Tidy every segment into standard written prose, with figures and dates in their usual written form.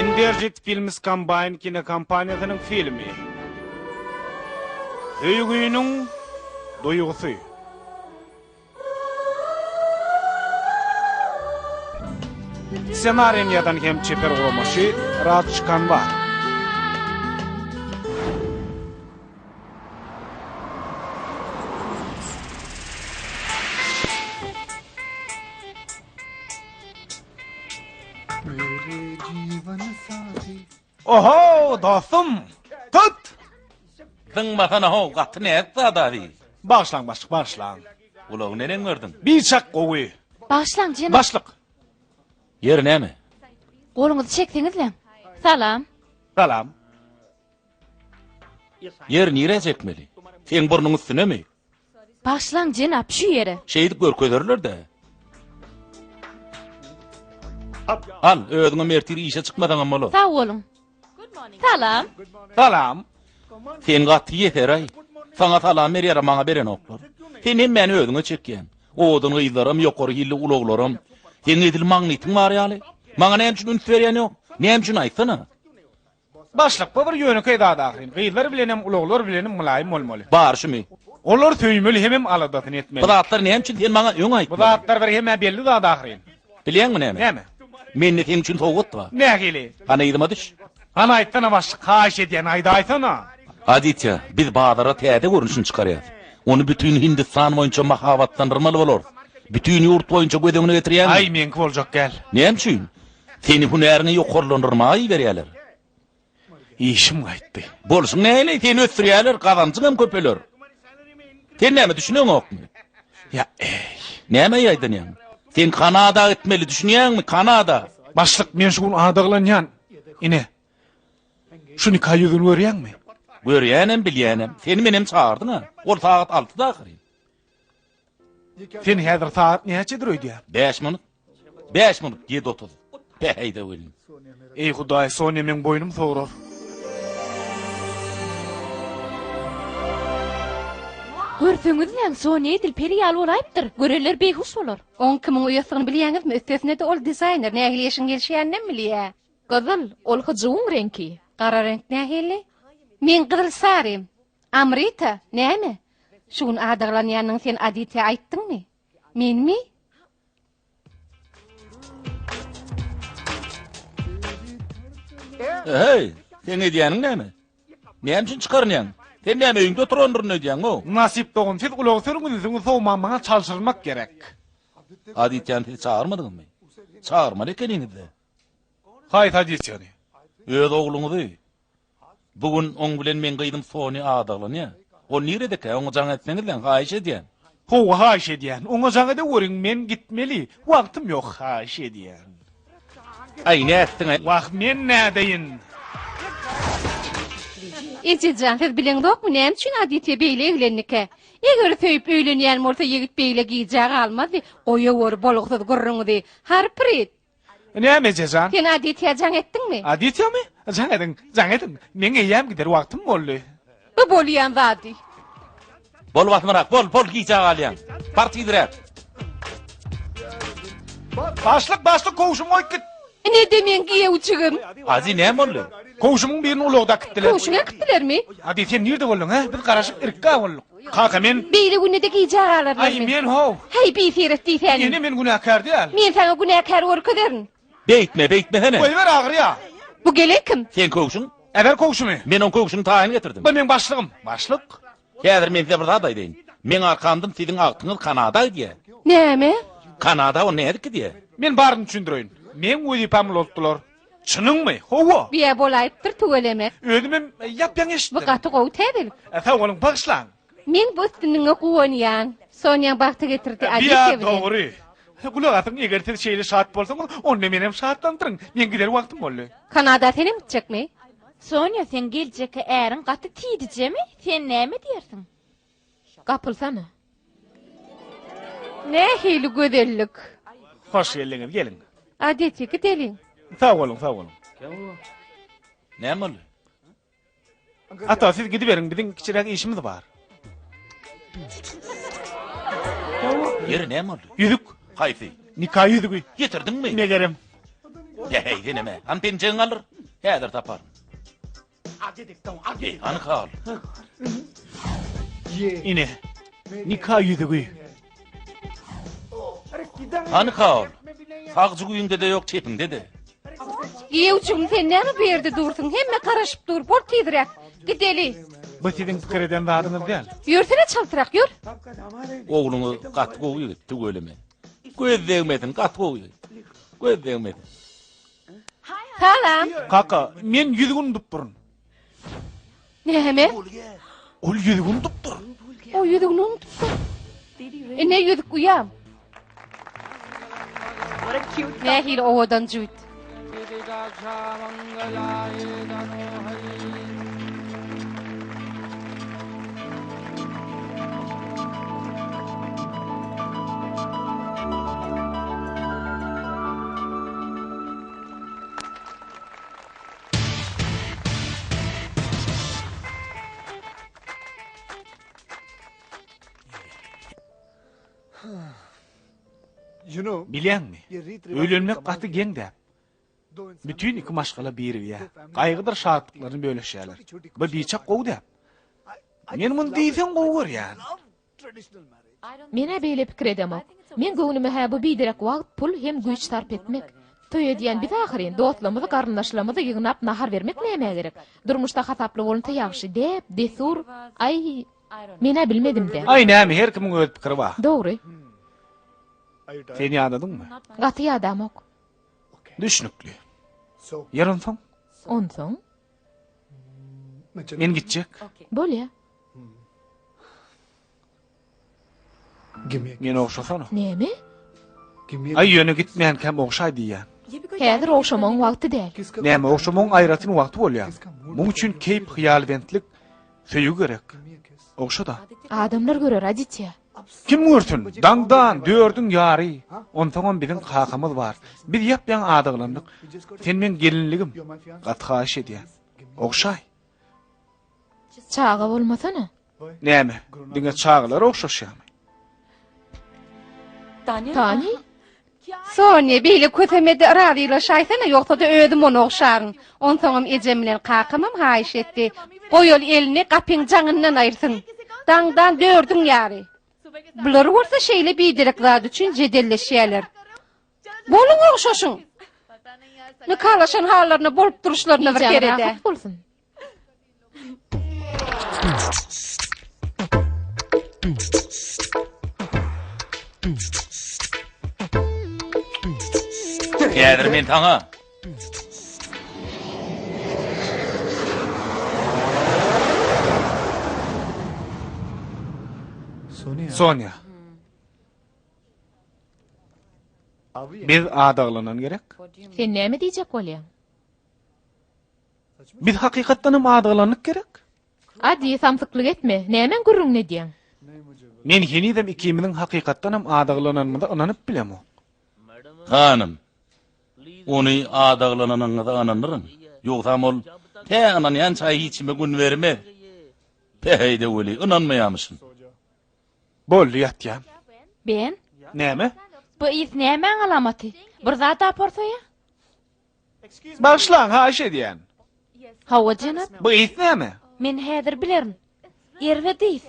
Inderjit Films Combine kinokompaniýasynyň filmi. Söýgüniň duýgusy. Ssenarini ýazan hem çeper guramaçy Raj Kanwar. Oho, dostum! Tut! Zyňmasana how, gaty näzik zada bi. Bagyşlaň başlyk, bagyşlaň. Ulagy neneň gördüň? Biçak gowy. Bagyşlaň, jenap. Başlyk. Ýeri näme? Goluňyzy çekseňizläň. Salam. Salam. Ýeri nirä çekmeli? Seň burnuň üstünemi? Bagyşlaň, jenap, şu ýere. Şeýdip görkezerler-dä. Al, özüňem ertir işe çykmasaňam bolar. Sag boluň. Salam. Salam. Sen gaty ýeser-aý. Saňa salam berýär, maňa berenoklar. Sen hemmäni özüňe çekýäň. Owadan gyzlaram, ýokary hilli ulaglaram. Seň edil magnitiň bar ýaly. Maňa näme üçin üns berýän ýok? Näme üçin aýtsana? Başlyk, bu bir ýönekeý zat ahyryn. Gyzlar bilenem, ulaglar bilenem mylaýym bolmaly. Bar şumy? Olary söýmeli hemem aladasyny etmeli. Bu zatlar näme üçin sen maňa öň aýtmadyň? Bu zatlar bir hemmä belli zat ahyryn. Bilýäňmi näme? Näme? Mende seň üçin sowgat bar. Nähili? Hany yzyma düş. Hany aýtsana başlyk, haýyş edýän, aýdaýsana. Aditýa, biz bazara täze görnüşini çykarýas. Ony bütin Hindistan boýunça mahabatlandyrmaly bolarys. Bütin ýurt boýunça göz öňüne getirýäňmi? Aý, meňki boljak däl. Näme üçin? Seni hünäriňi ýokarlandyrmaga iberýärler. Işim gaýtdy. Bolşuň nähili? Seni ösdürýärler, gazanjyň hem köpeler. Sen näme düşüneňokmy? Ýa, eý. Näme ýaýdanýaň? Sen Kanada gitmeli, düşünýäňmi? Kanada. Başlyk, men şu gün adaglanýan. Ine, şu nika ýüzügini görýäňmi? Görýänem, bilýänem. Seni menem çagyrdyň-a. Ol sagat altyda ahyryn. Sen häzir sagat näçedir öýdýäň? Bäş minut. Bäş minut, 7.30. Päheýde welin. Eý Hudaý, Sonýa meň boýnum sograr. Görseňizläň, Sonýa edil peri ýaly bolaýypdyr. Görenler beýhuş bolar. Oň kimiň uýasygyny bilýäňizmi? Üstesine-de ol dizaýner, nähili eşigiň gelişýäninem bilýä. Gyzyl, ol hyjuwyň reňki. Gara reňk nähili? Meň gyzyl sarym. Amrita, näme? Şu gün adaglanýanyňy sen Aditýa aýtdyňmy? Menmi? Heý, seň edýäniň näme? Näme üçin çykarynýaň? Sen näme öýüňde oturandyryn öýdýäň-ow? Nasip dogan, siz ulag sürüň, ünsüňi sowman maňa çalşyrmak gerek. Aditýany siz çagyrmadyňyzmy? Çagyrmaly ekeniňiz-dä. Haýsy Aditýany? Öz ogluňyzy. Bu gün oň bilen meň gyzym Soni adaglanýar. Ol niredekä? Oňa jaň etseňizläň, haýyş edýän. Hawa, haýyş edýän. Oňa jaň edeweriň, men gitmeli. Wagtym ýok, haýyş edýän. Aý, nätdiň-aý? Wah, men nädeýin? Eje jan, siz bileňzokmy, näme üçin Aditýa beýle eglendikä? Eger söýüp öýlenýän bolsa, ýigit beýle gijä galmazdy. Goýaweri bolgusyz gürrüňizi. Harprit! Näme ejejan? Sen Aditýa jaň etdiňmi? Aditýamy? Jaň ediň, jaň ediň. Meň eýýäm gider wagtym boldy. Bu bolýan zady. Bol basymrak, bol, bol gijä galýaň. Bar tizräk. Başlyk, başlyk kowşumy goýup git. Ine-de meň giýewjigim. Azi näme boldy? Kowşumyň birini ulagda äkitdiler. Kowşuňy äkitdilermi? Adi sen nirde bolduň, hä? Biz garaşyp irkgä bolduk. Kaka men. Beýle günde-de gijä galarlarmy? Aý men how. Häý bisyrat diýsäni. Ene men günäkär däl. Men saňa günäkär görkezerin. Beýtme, beýtmesene. Goýber agyrýa. Bu gelen kim? Seň köwşüň? Äber köwşümi. Men oň köwşüniň taýyny getirdim. Bu meň başlygym. Başlyk? Häzir men size bir zat aýdaýyn. Meň arkamdan siziň agtyňyz Kanada gidýär. Näme? Kanada o nädip gidýär? Men baryny düşündireýin. Meň wezipämi ulaltdylar. Çynyňmy? Hawa. Biýä bolaýypdyr tüweleme. Özümem ýap-ýaňy eşitdim. Bu gaty gowy täzelik. Sag boluň, bagyşlaň. Men bu üstünligiňe guwanýan. Sonýaň bagta getirdi Biýa Aditýa bilen. dogry. Gulak asyň, eger siz şeýle şat bolsaňyz, onda menem şatlandyryň. Meň gider wagtym boldy. Kanada senem gitjekmi? Sonýa, seň geljekki äriň gaty tiýdijemi? Sen näme diýersiň? Gapylsana. Nähili gözellik. Hoş geldiňiz, geliň. Aditýa, gideliň. Sag boluň, sag boluň. Näme boldy? Ata, siz gidiberiň, biziň kiçiräk işimiz bar. Ýeri näme boldy? Ýüzük. Haýsy? Nika ýüzügi. Getirdiňmi? Megerem. Heý, senem-ä. Hany penjegiňi aldyr. Häzir taparyn. Eý, hany hal? Ine, nika ýüzügi. Hany hal? Sag jübiňde-de ýok, çepiňde-de. Giýewjigim sen näme bu ýerde dursuň? Hemme garaşyp dur. Bol tizräk. Gideli. Bu siziň pikir eden zadyňyz däl. Ýörsene çaltrak, ýör. Ogluňyz gaty gowy ýigit, tüweleme. Göz degmesin, gaty gowy ýigit. Göz degmesin. Salam. Kaka, men ýüzügi unudupdyryn. Näme? Ol ýüzügi unudupdyr. O ýüzügini unutupdyr. Ine ýüzük uýam. Nähili owadan jübüt. Bilýäňmi, öýlenmek gaty geň däp. Bütin iki maşgala birigýär. Gaýgydyr şatlyklaryny bölüşýärler. Bu biçak gowy däp. Men muny diýseň gowy görýän. Men-ä beýle pikir edemok. Meň göwnüme-hä bu biderek wagt, pul hem güýç sarp etmek. Toý edýän biz ahyryn, dostlarymyzy, garyndaşlarymyzy ýygnap nahar bermek nämä gerek? Durmuşda hasaply bolunsa ýagşy. Däp, dessur, aý, men-ä bilmedim-dä. Aý näme, her kimiň öz pikiri bar. Dogry. Sen ýadadyňmy? Gaty ýadamok. Düşnükli. Ýer onsoň? Onsoň? Men gitjek. Bolýa. Meni ogşasana. Näme? Aý ýöne gitmänkäm ogşaý diýýän. Häzir ogşamagyň wagty däl. Näme ogşamagyň aýratyn wagty bolýar. Muň üçin keýp, hyýalbentlik, söýgi gerek. Ogşa-da. Adamlar görer, Aditýa. Kim görsün, daňdan dördüň ýary, onsoňam biziň kakamyz bar. Biz ýap-ýaňy adaglandyk. Sen meň gelinligim, gaty haýyş edýän. Ogşaý. Çaga bolmasana. Näme, diňe çagalar ogşaşýarmy? Tani? Sonýa, beýle kösemede razylaşaýsana, ýogsa-da özüm ony ogşaryn. Onsoňam ejem bilen kakamam haýyş etdi. Goý ol elini gapyň jaňyndan aýyrsyn. Daňdan dördüň ýary. Bular bolsa şeýle biderek zat üçin jedelleşýärler. Boluň ogşaşyň! Nikalaşan hallaryna bolup duruşlaryna bir Gijäň serede. rahat bolsun. Häzir men saňa. Sonýa. Biz adaglanan gerek. Sen näme diýjek bolýaň? Biz hakykatdanam adaglandyk gerek? Adi, samsyklyk etme. Nämäň gürrüňini edýäň? Men henizem ikimiziň hakykatdanam adaglananymyza ynanyp bilemok. Hanym, ony adaglananyňyza ynanyryn. Ýogsam ol tä ynanýança hiç kime gün bermez. Päheý-de weli, ynanmaýamyşyn. Boldy ýatýan. Ben? Näme? Bu ys nämäň alamaty? Bir zat aporsaýa? Bagyşlaň, haýyş edýän. Hawa, jenap. Bu ys näme? Men häzir bilerin. Erbet ys.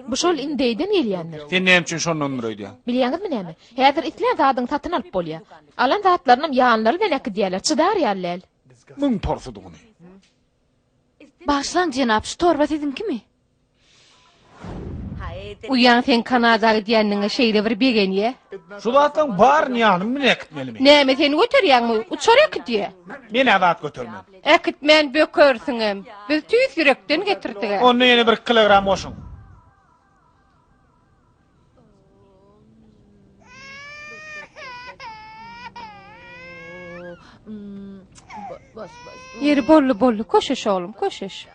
Bu şol indeýden gelýändir. Sen näme üçin şondandyr öýdýäň? Bilýäňizmi näme? Häzir islän zadyňy satyn alyp bolýar. Alan zatlarynam ýanlary bilen äkidýärler, çydar ýaly däl. Müň porsudygyny. Bagyşlaň, jenap, şu torba siziňkimi? Uýaň seň Kanada gidýändigiňe şeýle bir begenýä. Şu zatlaň baryny ýanym bilen äkitmelimi? Näme sen göterýäňmi? Uçar äkidýä. Men-ä zat götermen. Äkitmän bökersiňem. Biz tüýs ýürekden getirdik-ä. Onda ýene bir kilogram goşuň. Ýeri boldy, boldy. Köşeş oglum, köşeş.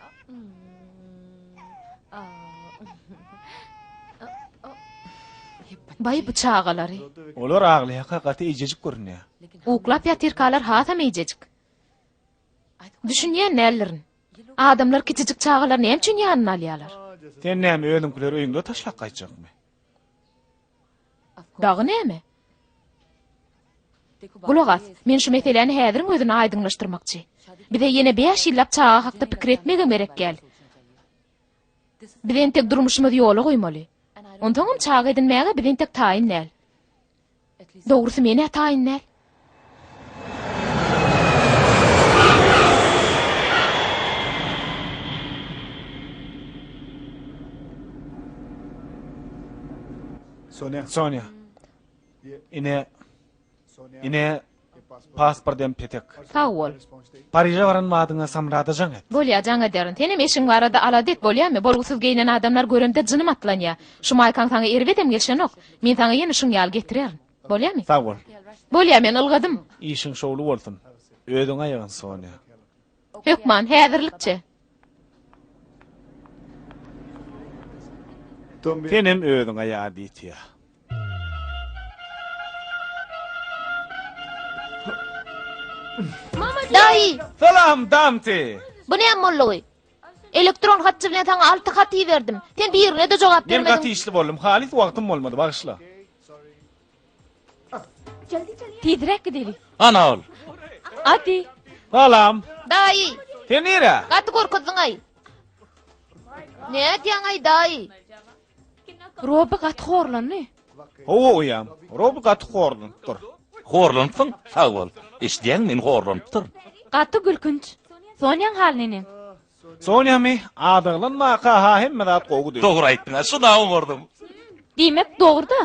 Baý bu çagalary. Olar aglaýaka gaty eýjejik görünýär. Uklap ýatyrkalar hasam eýjejik. Düşünýän däldirin. Adamlar kiçijik çagalary näme üçin ýanyna alýarlar? Sen näme özüňkileri öýüňde taşlap gaýtjakmy? Dagy näme? Gulak as, men şu meseläni häziriň özünde aýdyňlaşdyrmakçy. Bize ýene bäş ýyllap çaga hakda pikir etmegem gerek däl. Biz entek durmuşymyzy ýola goýmaly. Onsoňam çaga edinmäge biz entek taýyn däl. Dogrusy men-ä taýyn däl. Sonýa. Ine, ine, pasport hem petek. Sag bol. Pariže baran badyňa Samrada jaň et. Bolýa, jaň ederin. Senem eşigiň barada alada et, bolýamy? Bolgusyz geýnen adamlar göremde jynym atlanýa. Şu maýkaň saňa erbedem gelşenok. Men saňa ýene şuň ýaly getirerin. Bolýamy? Sag bol. Bolýa, men ylgadym. Işiň şowly bolsun. Özüňi aýagyn, Sonýa. Hökman, häzirlikçe. Senem özüňi aýa, Aditýa. Daýy! Salam, Damti! Bu näme boldugy? Elektron hatçy bilen saňa alty hat iberdim. Sen birine-de jogap Men bermediň. gaty işli boldum. Halys wagtym bolmady, bagyşla. Tizräk gideli. Ana ol. Adi. Salam. Daýy! Sen nirä? Gaty gorkuzdyň-aý. Nädýäň-aý, daýy? Robi gaty horlandy. Hawa uýam, Robi gaty horlanypdyr. Horlanypsyň? Sag bol. Eşidýäňmi, men horlanypdyryn. Gaty gülkünç. Sonýaň haly neneň? Sonýamy? Adaglanmaka-ha hemme zat gowudy. Dogry aýtdyň-a, şun-a oňardym. Diýmek, dogry-da?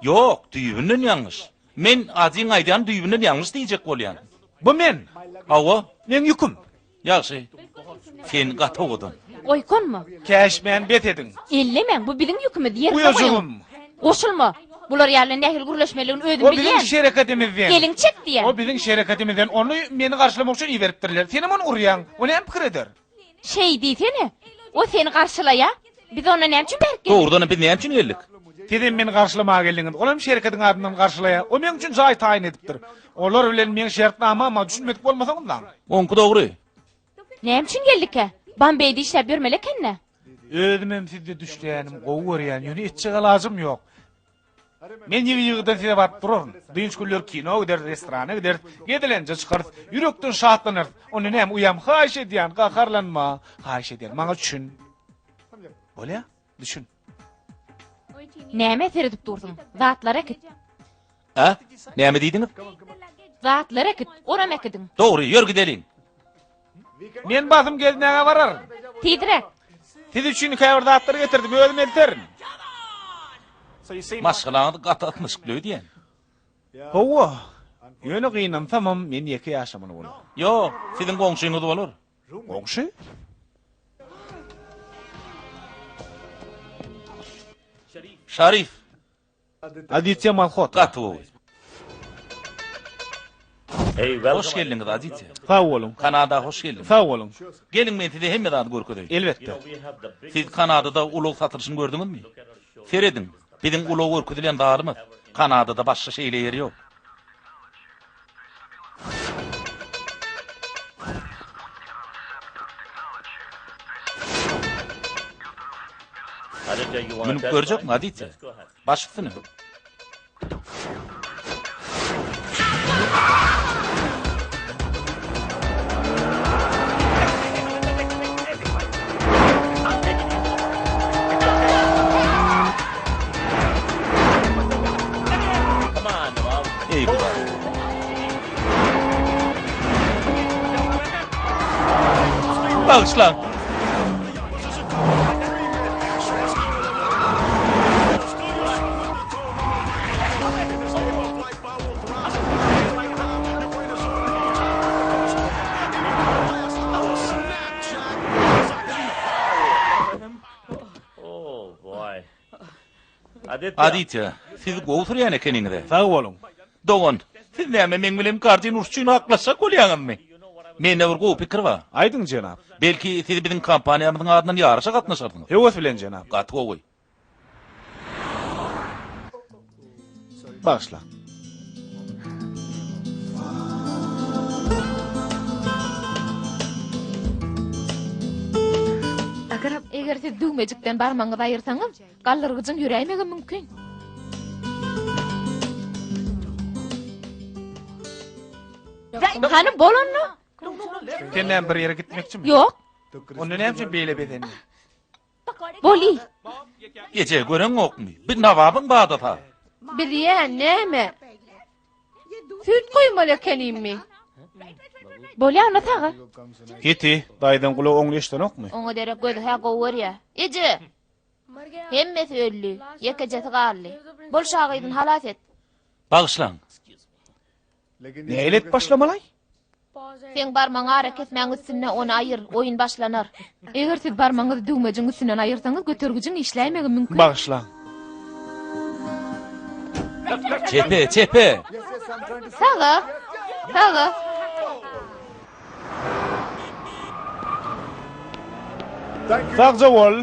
Ýok, düýbünden ýalňyş. Men Adyň aýdýany düýbünden ýalňyş diýjek bolýan. Bu men. Hawa. Meň ýüküm. Ýagşy. Sen gaty owadan. Oýkanma. Käşmäni bes ediň. Ellemäň, bu biziň ýükümiz, ýerde goýuň. Uýajygym. Goşulma. Bular ýaly bilen nähili gürleşmelidigini özüm O biziň bilýän. şereketimizden. Eliňi çek diýýän. O biziň şereketimizden. Ony meni garşylamak üçin iberipdirler. Senem ony urýaň. O näme pikir eder? Şeý diýsene. O seni garşylaýa. Biz onda näme üçin bärik geldik? Dogrudanam biz näme üçin geldik? Sizem meni garşylamaga geldiňiz. Ol hem şereketiň adyndan garşylaýar. O meň üçin jaý taýyn edipdir. Olar bilen meň şertnamama düşünmedik bolmasaňyzlaň. Oňky dogry. Näme üçin geldikä? Bombeýde işläp ýörmeli eken-dä. Özümem sizde düşleýänimi gowy görýän, ýöne etjek alajym ýok. Men ýygy-ýygydan size baryp duraryn. Dynç günleri kino gideris, restorana gideris, gezelenje çykarys, ýürekden şatlanarys. Onda näme, uýam, haýyş edýän, gaharlanma. Haýyş edýän, maňa düşün. Bolýa, düşün. Nämä seredip dursuň? Zatlary äkit. A? Näme diýdiňiz? Zatlary äkit, onam äkidiň. Dogry, ýör gideliň. Men basym gezmäge bararyn. Tizräk. Siz üçin käbir zatlary getirdim, özüm elterin. Maşgalaňyz gaty ysnyşykly öýdýän. Hawa. Ýöne gynansamam, men ýeke ýaşamaly bolar. Ýok, siziň goňşyňyz bolar. Goňşy? Şarif. Aditýa Malhotra. Gaty gowy. Hoş geldiňiz, Aditýa. Sag boluň. Kanada hoş geldiňiz. Sag boluň. Geliň men size hemme zady görkezeýin. Elbetde. Siz Kanadada ulag satylyşyny gördüňizmi? Serediň, biziň ulag görkezilýän zalymyz. Kanadada başga şeýle ýer ýok. Münüp görjekmi, Aditýa? Baş üstüne. Eý Hudaý! Bagyşlaň! Aditýa, siz gowy sürýän ekeniňiz-ä. Sag boluň. Dogan, siz näme meň bilen kartin urşy üçin haklaşjak bolýaňyzmy? Mende bir gowy pikir bar. Aýdyň, jenap. Belki, siz biziň kompaniýamyzyň adyndan ýaryşa gatnaşarsyňyz? Höwes bilen, jenap. Gaty gowy. Bagyşla. Eger siz düwmejikden barmagyňyzy aýyrsaňyz, galdyrgyjyň ýöräýmegem mümkin. Hany bol onda. Sen näme bir ýere gitmekçimi? Ýok. Onda näme üçin beýle bezendiň? Bol iý. Eje, göreňokmy? Bir nababyň badasy. Bilýän, näme? Süýt goýmaly ekenimmi? Bolýa onda saga. Ýeti, daýzaň gulagy oňly eşidenokmy? Oňa derek gözi-hä gowy görýä. Eje! Hemmesi öldi. Ýekejesi galdy. Bol şa gyzyny halas et. Bagyşlaň. Nähili edip başlamalaý? Seň barmagyň arakesmäň üstünde ony aýyr, oýun başlanar. Eger siz barmagyňyzy düwmejiň üstünden aýyrsaňyz, götergijiň işläýmegi mümkin. Bagyşlaň. Çepe, çepe! Saga, saga. Sagja bol.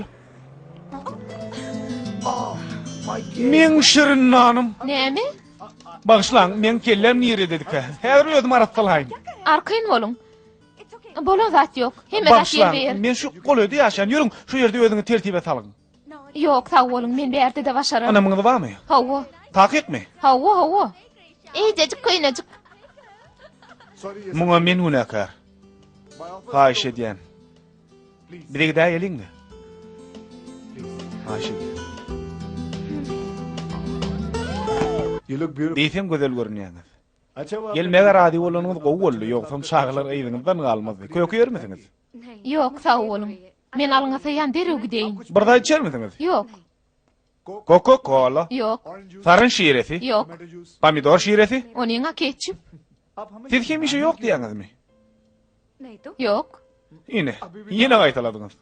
Meň şirin nanym. Näme? Bagyşlaň, meň kelläm nirededikä? Häzir özüm arassalaýyn. Arkaýyn boluň. Bolan zat ýok. Hemme zat Bagyşlaň, ýerbe-ýer. men şu golaýda ýaşaýan. Ýörüň, şu ýerde özüňi tertibe salyň. Ýok, sag boluň, men bärde-de başararyn. Ynamyňyz barmy? Hawa. Takykmy? Hawa, hawa. Eýjejik köýnejik. Muňa men günäkär. Haýyş edýän. Bize gidäýeliň-de. Haýyş edýän. Diýseň gözel görünýäňiz. Gelmäge razy bolanyňyz gowy boldy, ýogsam çagalar yzyňyzdan galmazdy. Köke ýermisiňiz? Ýok, sag boluň. Men alňasaýan, derrew gideýin. Bir zat içermisiňiz? Ýok. Koka-kola. Ýok. Saryn şiresi. Ýok. Pomidor şiresi. Onyň-a ketçup. Siz hemişe ýok diýýäňizmi? Ýok. Ine, ýene gaýtaladyňyz.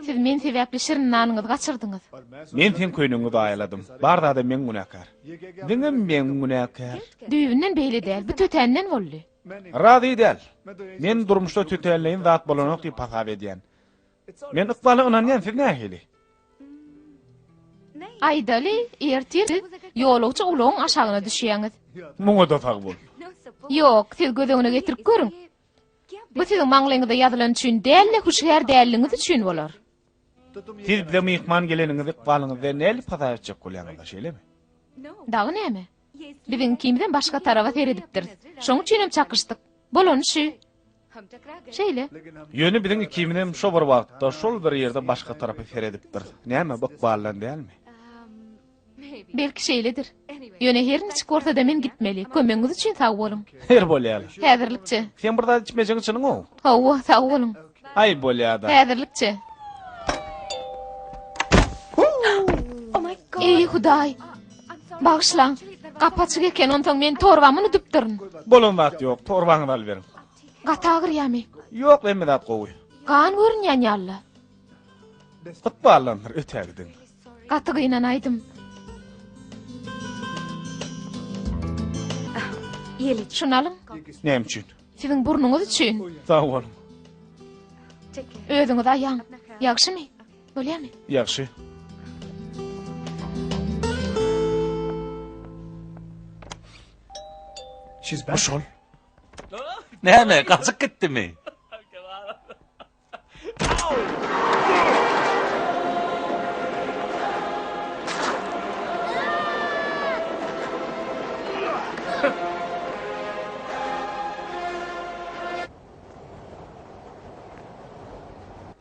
Siz men sebäpli şirin nanyňyzy gaçyrdyňyz. Men seň köýnegiňi zaýaladym. Bar zada men günäkär. Diňe men günäkär. Düýbünden beýle däl, bu tötänden boldy. Razy däl. Men durmuşda tötänleýin zat bolanok diýip hasap edýän. Men ykbala ynanýan, siz nähili? Aýdaly, ertir siz ýolagçy ulagyň aşagyna düşýäňiz. Muňa-da sag bol. Ýok, siz göz öňüne getirip görüň. Bu siziň maňlaýyňyzda ýazylany üçin däl-de, hüşgär dälligiňiz üçin bolar. Siz bize myhman geleniňizi ykbalyňyzda nädip hasap etjek bolýaňyz-da, şeýlemi? Dagy näme? Biziň ikimizem başga taraba seredipdiris. Şoň üçinem çakyşdyk. Bolany şü. Şeýle. Ýöne biziň ikimizem şo bir wagtda, şol bir ýerde başga tarapa seredipdiris. Näme, bu ykbaldan dälmi? Belki şeýledir. Ýöne her niçik bolsa-da men gitmeli. Kömegiňiz üçin sag boluň. Her bolýaly. Häzirlikçe. Sen bir zat içmejegiň çynyň-ow. Hawa, sag boluň. Aý, bolýa-da. Häzirlikçe. Eý, Hudaý! Bagyşlaň. Gapy açyk eken, onsoň men torbamy unudypdyryn. Bolan zat ýok, torbaňyzy alyberiň. Gaty agyrýamy? Ýok, hemme zat gowy. Gan görünýän ýaly-la. Ykbaldandyr, ötägidiň. Gaty gynanaýdym. Şuny alyň. Näme üçin? Siziň burnuňyz üçin. Sag boluň. Özüňizi aýaň. Ýagşymy? Bolýamy? Ýagşy. Bu şol. Näme, gaçyp gitdimi?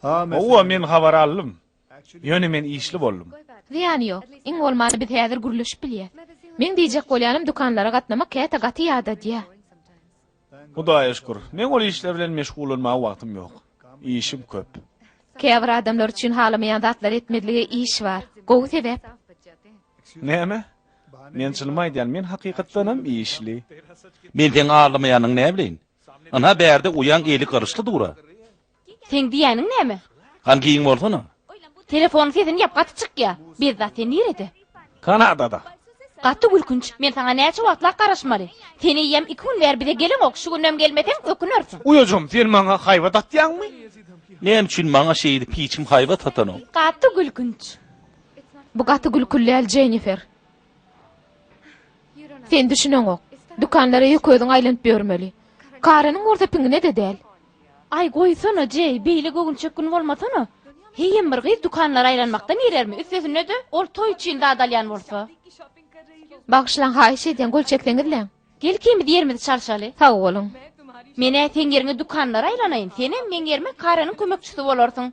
Hawa, men habar aldym. Ýöne men işli boldum. Zyýany ýok. Iň bolmanda biz häzir gürleşip bilýäs. Meň diýjek bolýanym dükanlara gatnamak käte gaty ýadadýa. Hudaýa şükür, meň ol işler bilen meşgullanmaga wagtym ýok. Işim köp. Käbir adamlar üçin halamaýan zatlary etmezlige iş bar. Gowy sebäp. Näme? Men çynymy aýdýan, men hakykatdanam işli. Men seň aldamaýanyňy näbileýin? Ynha bärde uýaň eli gyryşly dur-a. Seň diýýäniň näme? Hany giň bolsana. Telefonyň sesini ýap gaty çykýa. Bezzat sen nirede? Kanadada. Gaty gülkünç. Men saňa näçe wagtlap garaşmaly. Sen eýýäm iki gün bäri bize geleňok, şu günem gelmeseň ökünersiň. Uýajygym, sen maňa haýbat atýaňmy? Näme üçin maňa şeýdip hiç kim haýbat atanok? Gaty gülkünç. Bu gaty gülküli däl, Jennifer. Sen düşüneňok. Dükanlara ýeke özüň aýlanyp ýörmeli. Kareniň bolsa piňine-de däl. Aý, goýsana, Jeý, beýle göwünçökgün bolmasana. Heýem bir gyz dükanlara aýlanmakdan irermi? Üstesine-de, ol toý üçin zat alýan bolsa. Bagyşlaň, haýyş edýän, gol çekseňizläň. Gel ikimiz ýerimizi çalşaly. Sag boluň. Men-ä seň ýeriňe dükanlara aýlanaýyn, senem meň ýerime Kareniň kömekçisi bolarsyň.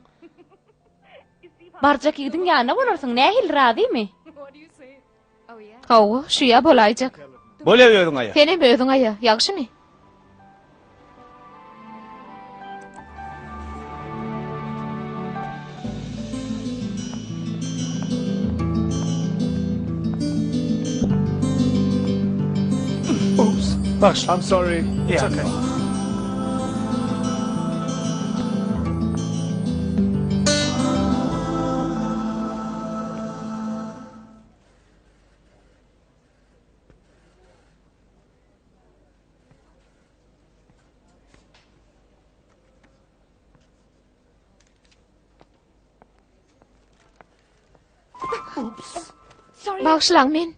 Barjak ýigidiň ýanynda bolarsyň, nähili, razymy? Hawa, şuýa bolaýjak. Bolýa özüň aýa. Senem özüň aýa, ýagşymy? Bagyşla. I'm sorry. It's okay. Bagyşlaň men.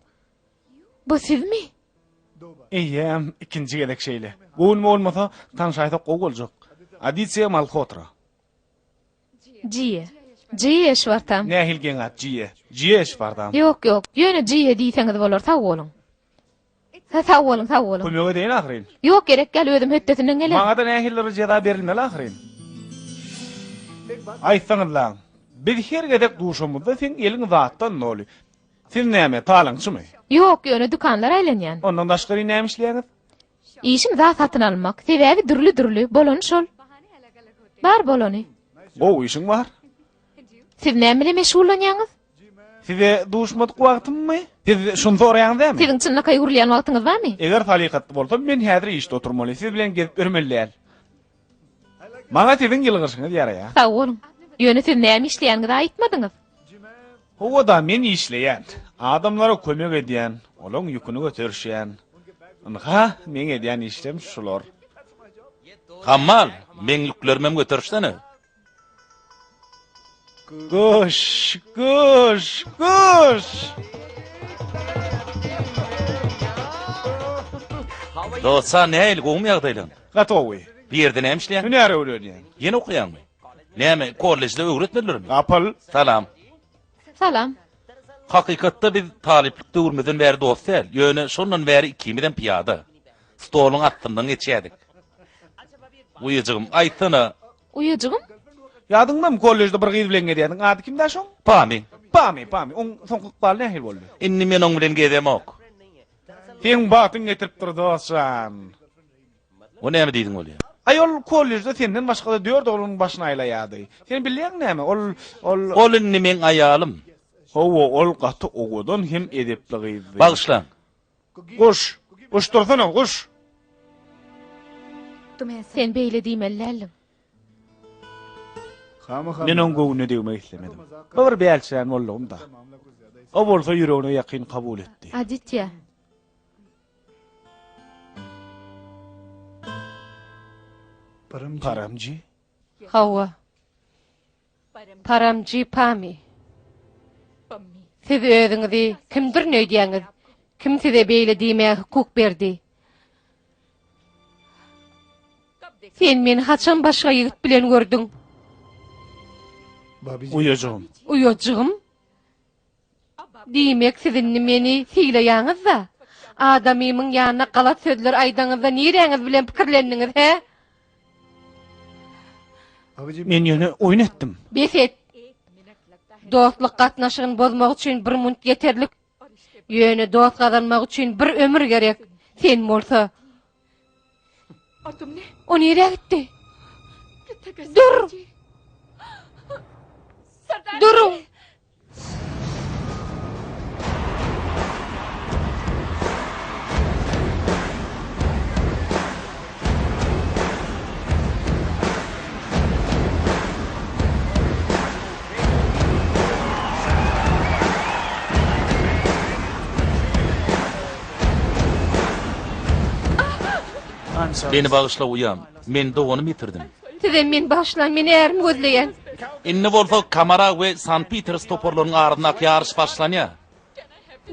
Bu sizmi? Eýýäm ikinji gezek şeýle. Göwnüme bolmasa, tanşaýsak gowy boljak. Aditýa Malhotra. Jiýe. Jiýe Eşwartam. Nähili geň at, Jiýe. Jiýe Eşwartam. Ýok, ýok. Ýöne Jiýe diýseňiz bolar, sag boluň. Ha, sag boluň, sag boluň. Kömek edeýin ahyryn. Ýok, gerek däl, özüm hötdesinden gelerin. Maňa-da nähilidir bir jeza berilmeli ahyryn. Aýtsaňyzlaň, biz her gezek duşamyzda seň eliň zatdan doly. Siz näme, talaňçymy? Ýok, ýöne dükanlara aýlanýan. Ondan daşgary näme işleýäňiz? Işim zat satyn almak. Sebäbi dürli-dürli, bolany şol. Bar bolany. Gowy işiň bar. Siz näme bilen meşgullanýaňyz? Size duşmadyk wagtymmy? Siz şuny soraýaňyz dälmi? Siziň çynlakaý urulýan wagtyňyz barmy? Eger salykatly bolsam, men häzir işde oturmaly, siz bilen gezip ýörmeli däl. Maňa siziň ýylgyryşyňyz ýaraýar. Sag boluň. Ýöne siz näme işleýäniňizi aýtmadyňyz. Hawa-da, men işleýän. Adamlara kömek edýän, olaň ýüküni göterişýän. Ynha, meň edýän işlerim şular. Hammal, meň ýüklerimem göterişsene. Guş, guş, guş! Dost, nähili, gowumy ýagdaýlaň? Gaty gowy. Bu ýerde näme işleýäň? Hünär öwrenýän. Ýene okaýaňmy? Näme, kollejde öwretmedilermi? Gapyl. Salam. Salam. Hakykatda biz talyplyk döwrümizden bäri dost däl, ýöne şondan bäri ikimizem pyýada. Stoluň astyndan geçýärdik. Uýajygym, aýtsana, Uýajygym? Ýadyňdamy, kollejde bir gyz bilen gezýärdiň, ady kimdä şoň? Pami. Pami, Pami. Oň soňky ykbaly nähili boldy? Indi men oň bilen gezemok. Seň bagtyň getiripdir, dost jan. O näme diýdiň bolýa? Aý, ol kollejde senden başga-da dört oglanyň başyny aýlaýardy. Sen bilýäň näme, ol, ol. Ol indi meň aýalym. Hawa, ol gaty owadan hem edepli gyzdy. Bagyşlaň. Guş! Guş dursana, guş! Sen beýle diýmeli däldiň. Men oň göwnüne degmek islemedim. Bu bir bälçirän boldugym-da. O bolsa ýüregine ýakyn kabul etdi. Aditýa. Paramji? Hawa. Paramji Pami. Siz özüňizi kimdirin öýdýäňiz? Kim size beýle diýmäge hukuk berdi? Sen meni haçan başga ýigit bilen gördüň? Uýajygym. Uýajygym? Diýmek, siz indi meni sylaýaňyz-da? Adamymyň ýanynda galat sözler aýdaňyzda niräňiz bilen pikirlendiňiz, hä? Men ýöne oýun etdim. Bes et! Dostluk gatnaşygyny bozmak üçin bir munt ýeterlik. Ýöne dost gazanmak üçin bir ömür gerek. Sen bolsa... O nirä gitdi? Dur! Duruň! Meni bagyşla uýam, men doganymy ýitirdim. Sizem meni bagyşlaň, men ärimi gözleýän. Indi bolsa Kamara we San Piters toparlarynyň arasyndaky ýaryş başlanýar.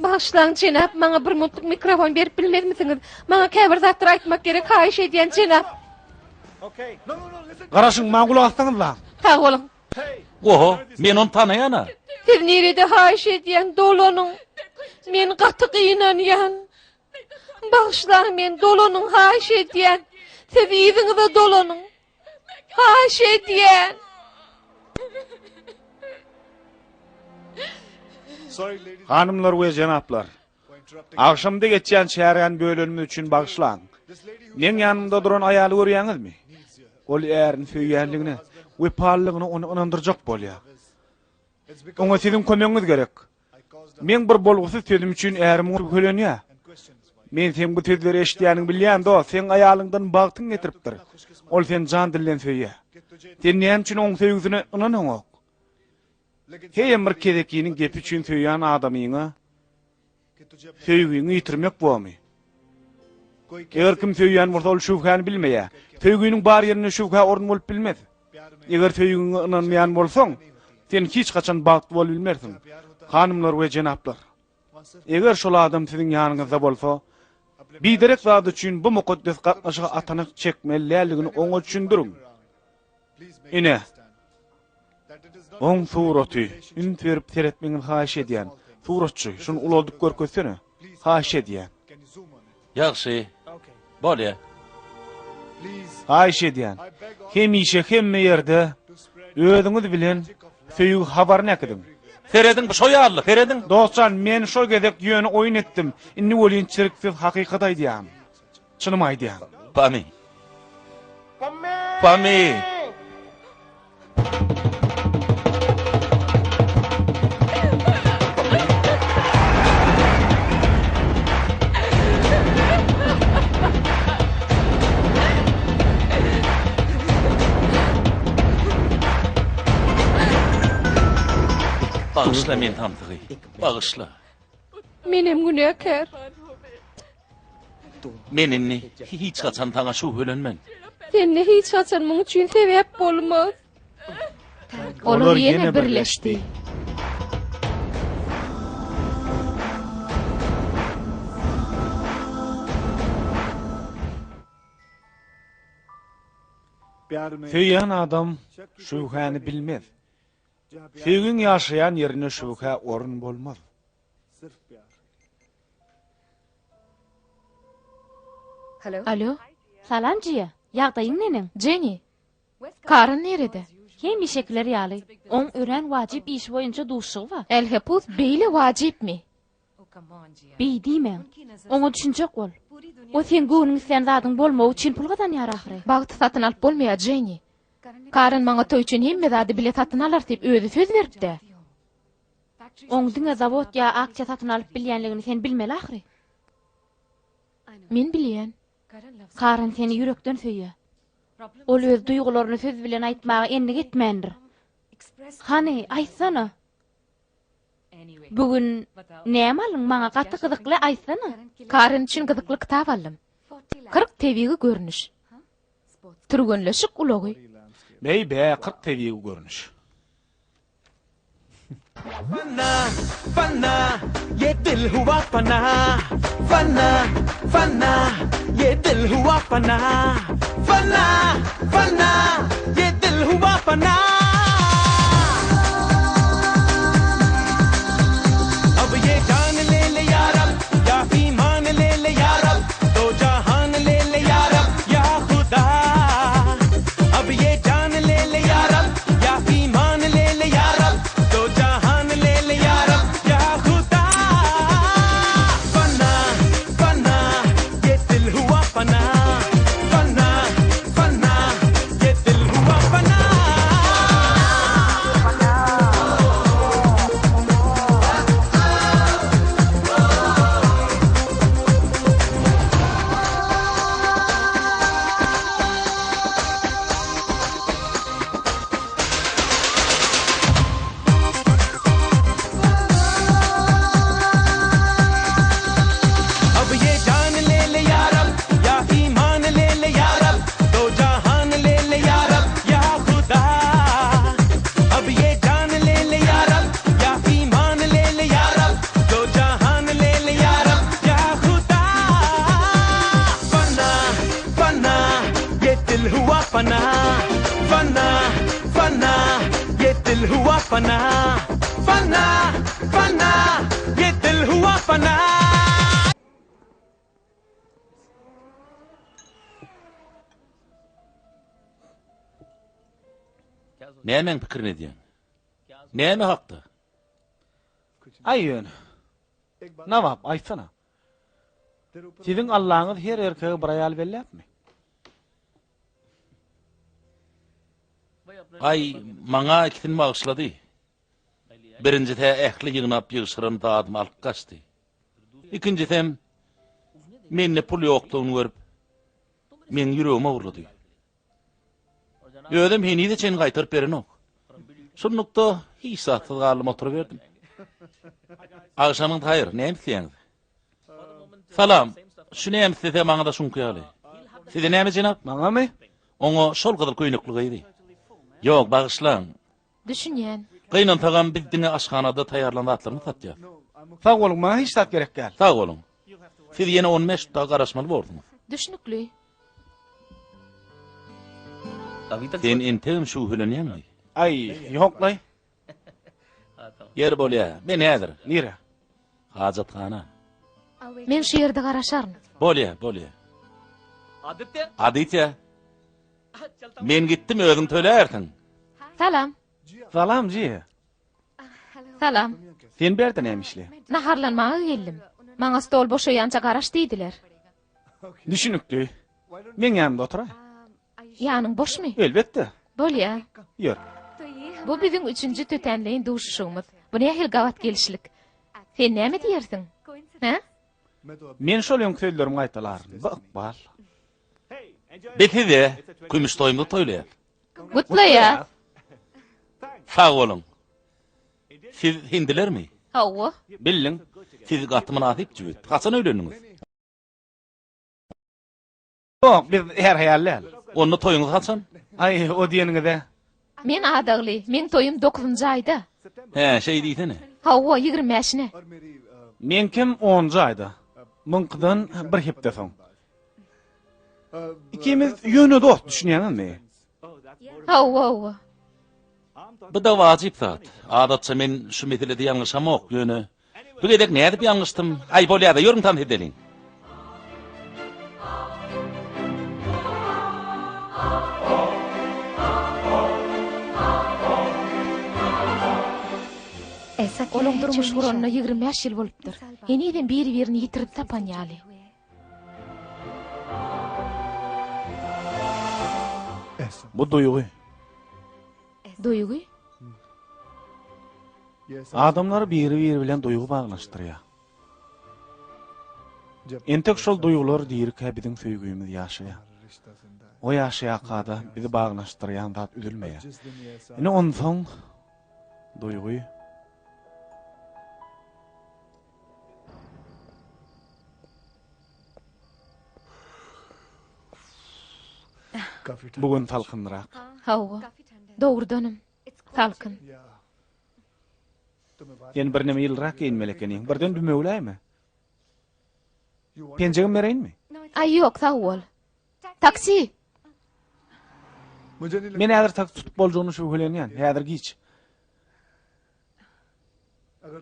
Bagyşlaň, jenap, maňa bir minutlyk mikrofon berip bilmezmisiňiz? Maňa käbir zatlar aýtmak gerek, haýyş edýän, jenap. Garaşyň, maňa gulak assaňyzlaň. Sag boluň. Oho, men ony tanaýan-a. Siz nirede haýyş edýän, dolanyň. Men gaty gynanýan. Bagyşlaň meni, dolanyň haýyş edýän. Siz yzyňyza dolanyň. Haýyş edýän. Hanymlar we jenaplar, agşamda geçýän çäräni bölenimiz üçin bagyşlaň. Meň ýanymda duran aýaly görýäňizmi? Ol ärini söýýänligine, wepalylygyna ony ynandyrjak bolýar. Oňa siziň kömegiňiz gerek. Meň bir bolgusyz sözüm üçin ärim şübhelenýär. Men seň bu sözleri eşidýäniňi bilýän, dost, seň aýalyňdan bagtyň getiripdir. Ol seni jan-dilden söýýär. Sen näme üçin oň söýgüsine ynanaňok? Heýem bir kezekiniň gepi üçin söýýän adamyňa Söýgiňi ýitirmek bormy? Eger kim söýýän bolsa, ol şübhäni bilmeýär. Söýginiň bar ýerinde şübhä orun bolup bilmez. Eger söýgiňe ynanmaýan bolsaň, sen hiç haçan bagtly bolup bilmersiň. Hanymlar we jenaplar, eger şol adam siziň ýanyňyzda bolsa, biderek zat üçin bu mukaddes gatnaşyga atanak çekmeli däldigini oňa düşündiriň. Ine, oň suraty. Üns berip seretmegiňizi haýyş edýän. Suratçy, şuny ulaldyp görkezsene. Haýyş edýän. Ýagşy. Bolýa. Haýyş edýän. Hemişe hemme ýerde özüňiz bilen söýgi habaryny äkidiň. Serediň, bu şo ýaly, serediň. Dostjan, men şo gezek ýöne oýun etdim. Indi welin çirksiz hakykat aýdýan. Çynymy aýdýan. Pami. Pami. Bagyşla men samsygy. Bagyşla. Menem günäkär. Men indi hiç haçan saňa şübhelenmen. Sende hiç haçan muň üçin sebäp bolmaz. Olar ýene birleşdi. Söýýän adam şübhäni bilmez. Söýgiň ýaşaýan ýerinde şübhä orun bolmaz. Alo. Salam Jiýa, ýagdaýyň neneň? Jenni, Karan nirede? Hemişekiler ýaly, oň örän wajyp işi boýunça duşuşygy bar. Älhepus, beýle wajypmy? Beý diýmäň. Oňa düşünjek bol. O seň göwnüň islän zadyň bolmagy üçin pul gazanýar ahyry. Bagty satyn alyp bolmaýar, Jenni. Karan maňa toý üçin hemme zady bile satyn alarys diýip özi söz beripdi. Oň diňe zawod ýa aksiýa satyn alyp bilýänligini sen bilmeli ahyry. Men bilýän. Karan seni ýürekden söýýär. Ol öz duýgularyny söz bilen aýtmaga endik etmändir. Hany, aýtsana. Bu gün näme aldyň maňa gaty gyzykly aýtsana. Karan üçin gyzykly kitap aldym. 40 tebigy görnüş. Türgenleşik ulagy. Beý be, 40 tebigy görnüş. Fana, fana, ye dil hua fana, fana, fana, ye dil hua fana, fana, fana, ye dil hua fana. Ab ye jaan le le ya Rab, ya iman le le ya Rab, do jahan le le ya Rab, ya Khuda. Ab ye jaan le le ya Rab, ya iman le le ya Rab, do jahan le le ya Rab, ya Khuda. Fana, fana, ye dil hua fana, fana, fana, ye dil hua fana. Ab ye jaan le le ya Rab, ya iman le le ya Rab, do jahan le le ya Rab, ya Khuda. Ab ye jaan le le ya Rab, ya iman le le ya Rab, do jahan le le ya Rab, ya Khuda. Fana, fana, ye dil hua fana, fana, fana, ye dil hua fana, fana, fana, ye dil hua fana. Nämäň pikirini edýäň? Näme hakda? Aý ýöne. Nawab, aýtsana. Siziň Allaňyz her erkege bir aýal belläpmi? Aý, maňa ikisini bagyşlady. Birinjisi-hä ähli ýygnap-ýygşyran zadymy alyp gaçdy. Ikinjisem mende pul ýokdugyny görüp, meň ýüregimi ogurlady. Özem henize çenli gaýtaryp berenok. Şunlukda hiç zatsyz galdym oturyberdim. Agşamyňyz haýyr, näme isleýäňiz? Salam, şu näme islese maňa-da şuňky ýaly. Size näme jenap? Maňamy? Oňa şol gyzyl köýnekli gyzy. Ýok, bagyşlaň. Düşünýän. Gynansagam biz diňe aşhanada taýýarlan zatlarymyzy satýas. Sag boluň, maňa hiç zat gerek däl. Sag boluň. Siz ýene on bäş dagy garaşmaly borsuňyz. Düşnükli. Sen entegem şübhelenýäňmi? Aý, ýoklaý. Ýeri bolýa, men häzir. Nirä? Hajathana. Men şu ýerde garaşaryn. Bolýa, bolýa. Aditýa. Men gitdim, özüň tölärsiň. Salam. Salam, jiýe. Salam. Sen bärde näme işleýäň? Naharlanmaga geldim. Maňa stol boşaýança garaş diýdiler. Düşünikli. Meň ýanymda oturaý. Ýanyň boşmy? Elbetde. Bolýa. Ýör. Bu biziň üçünji tötänleýin duşuşygymyz. Bu nähili gabat gelişlik? Sen näme diýersiň? Hä? Men şol öňki sözlerimi gaýtalaryn. Bu ykbal. Biz size kümüş toýumyzy toýlaýas. Gutlaýas. Sag boluň. Siz hindilermi? Hawa. Bildiň. Siz gaty mynasyp jübüt. Haçan öýlendiňiz? Ýok, biz her-haýal däl. Onda toýuňyz haçan? Aý, o diýeniňiz-ä. Men adagly. Meň toýum dokuzynjy aýda. Hä, şeý diýsene. Hawa, 20 bäşine. Meňkem onunjy aýda. Muňkydan bir hepde soň. Ikimiz ýöne dost, düşünýäňizmi? Hawa, hawa. Bu-da wajyp zat. Adatça men şu meselede ýalňyşamok, ýöne bu gezek nädip ýalňyşdym? Aý, bolýa-da, ýörüň tans edeliň. Olaň durmuş guranyna 25 ýyl bolupdyr. Henizem biri-birini ýitirip tapan ýaly. Bu duýgy. Duýgy? Adamlary biri-biri bilen duýgy baglanyşdyrýar. Entek şol duýgular dirikä biziň söýgimiz ýaşaýar. O ýaşaýarka-da bizi baglanyşdyrýan zat üzülmeýär. Ine onsoň duýgy. Bu gün salkynrak. Hawa. Dogrudanam, salkyn. Sen birneme ýylyrak geýinmeli ekeniň. Birden dümewläýme. Penjegimi bereýinmi? Aý, ýok, sag bol. Taksi! Men häzir taksi tutup boljagyna şübhelenýän. Häzir giç.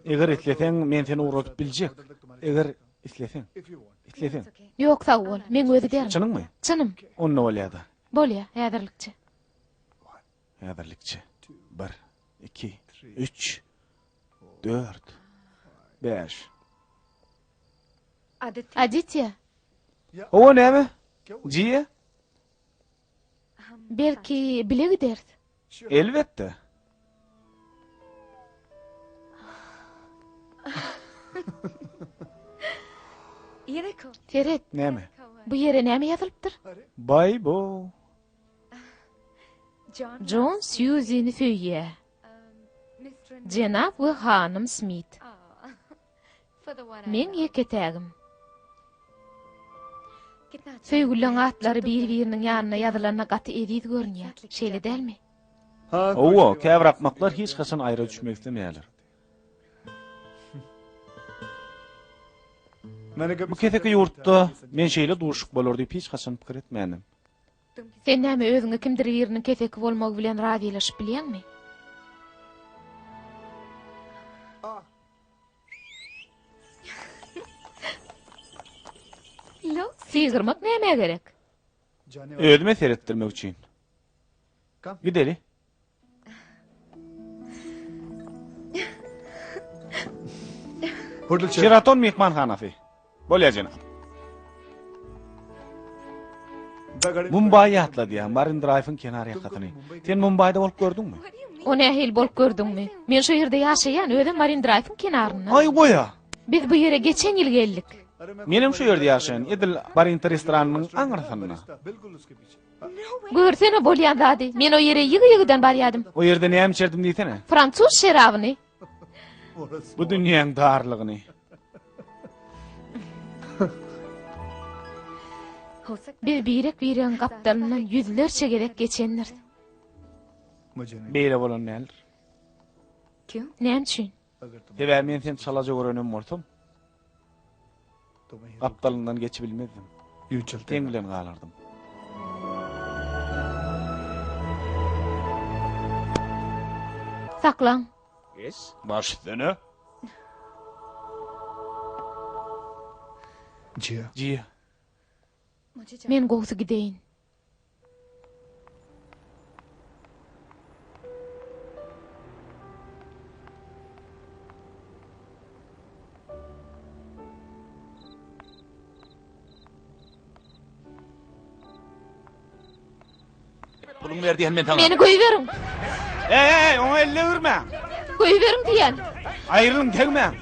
Eger isleseň, men seni ugradyp biljek. Eger isleseň. Isleseň. Ýok, sag bol. Meň özi derin. Çynyňmy? Çynym. Onda bolýa-da. Bolýa, häzirlikçe. Häzirlikçe. Bir, iki, üç, dört, bäş. Aditýa. Hawa, näme? Jiýe? Belki, bile gideris. Elbetde. Seret. Näme? Bu ýere näme ýazylypdyr? Baý-bo. Jon Sýuzini söýýär. Jenap we hanym Smit. Meň ýeke-tägim. Söýgüliň atlary bir-biriniň ýanyna ýazylanda gaty eziz görünýär, şeýle dälmi? Hawa, käbir akmaklar hiç haçan aýra düşmek islemeýärler. Bu keseki ýurtda men şeýle duşuşyk bolar diýip hiç haçan pikir etmändim. Sen näme özüňe kimdir biriniň keseki bolmagy bilen razylaşyp bilýäňmi? Sygyrmak nämä gerek? Özüme seretdirmek üçin. Gideli. Şeraton myhmanhanasy. Bolýar jenap. Mumbaý ýatladýar, Marin Draýwyň kenar ýakasyny. Sen Mumbaýda bolup gördüňmi? O nähili bolup gördüňmi? Men şo ýerde ýaşaýan, özem Marin Draýwyň kenarynda. Aý goýa! Biz bu ýere geçen ýyl geldik. Menem şu ýerde ýaşaýan, edil Barinta restoranynyň aňyrsynda. Görsene bolýan zady. Men o ýere ýygy-ýygydan barýadym. O ýerde näme içerdim diýsene? Fransuz şerabyny. Bu dünýäň darlygyny. Biz birek-biregiň gapdalyndan ýüzlerçe gezek geçendiris. Beýle bolan däldir. Näme üçin? Sebäbi men seni çalaja görenem bolsam, gapdalyňdan geçibilmezdim. Seň bilen galardym. Saklaň. Baş üstüne. Jiýa. Men gowusy gideýin. Puluňy ber diýen men saňa. Meni goýberiň. Eý, eý, oňa elle degirmäň. Goýberiň diýen. Aýrylyň, degmäň.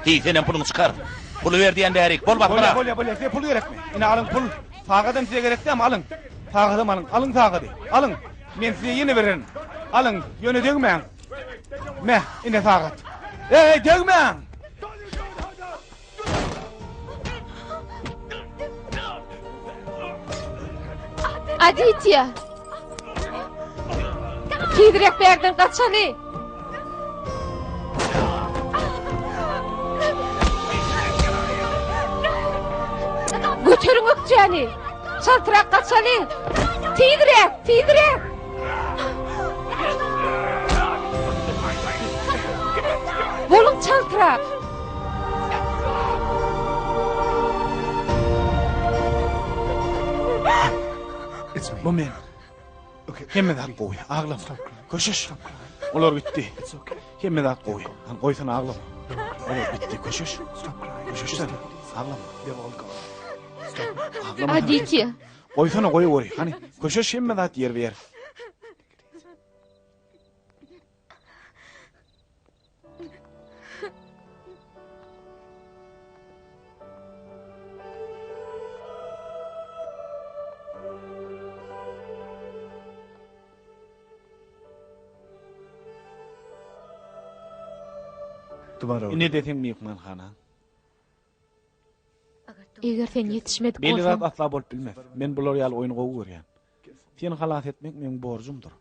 Hiý, senem puluňy çykar. Puly ber diýen bärik. Bol basgyra. Bolýa, bolýa, bolýa. Size pul gerekmi? Ine alyň pul. Sagadam size gerek dämi? Alyň. Sagadam alyň. Alyň sagady. Alyň. Men size ýene bererin. Alyň, ýöne degmäň. Me, ine sagat. Eý, degmäň! Aditýa! Tizräk bärden gaçaly. Göteriň ökjäni. Çaltrak gaçalyň. Tizräk, tizräk. Boluň çaltrak. Bu men. Hemme zat gowy. Aglama. Köşeş. Olar gitdi. Hemme zat gowy. Hany goýsana aglama. Olar gitdi. Köşeş. Köşeşsene. Aglama. Aglama. Aditýa. Goýsana goýaweri. Hany köşeş hemme zat ýerbe-ýer. Ine-de seň myhmanhanaň. Eger sen ýetişmedik Beýle zat bolsaň, asla bolup bilmez. Men bular ýaly oýny gowy görýän. Seni halas etmek meň borjumdyr.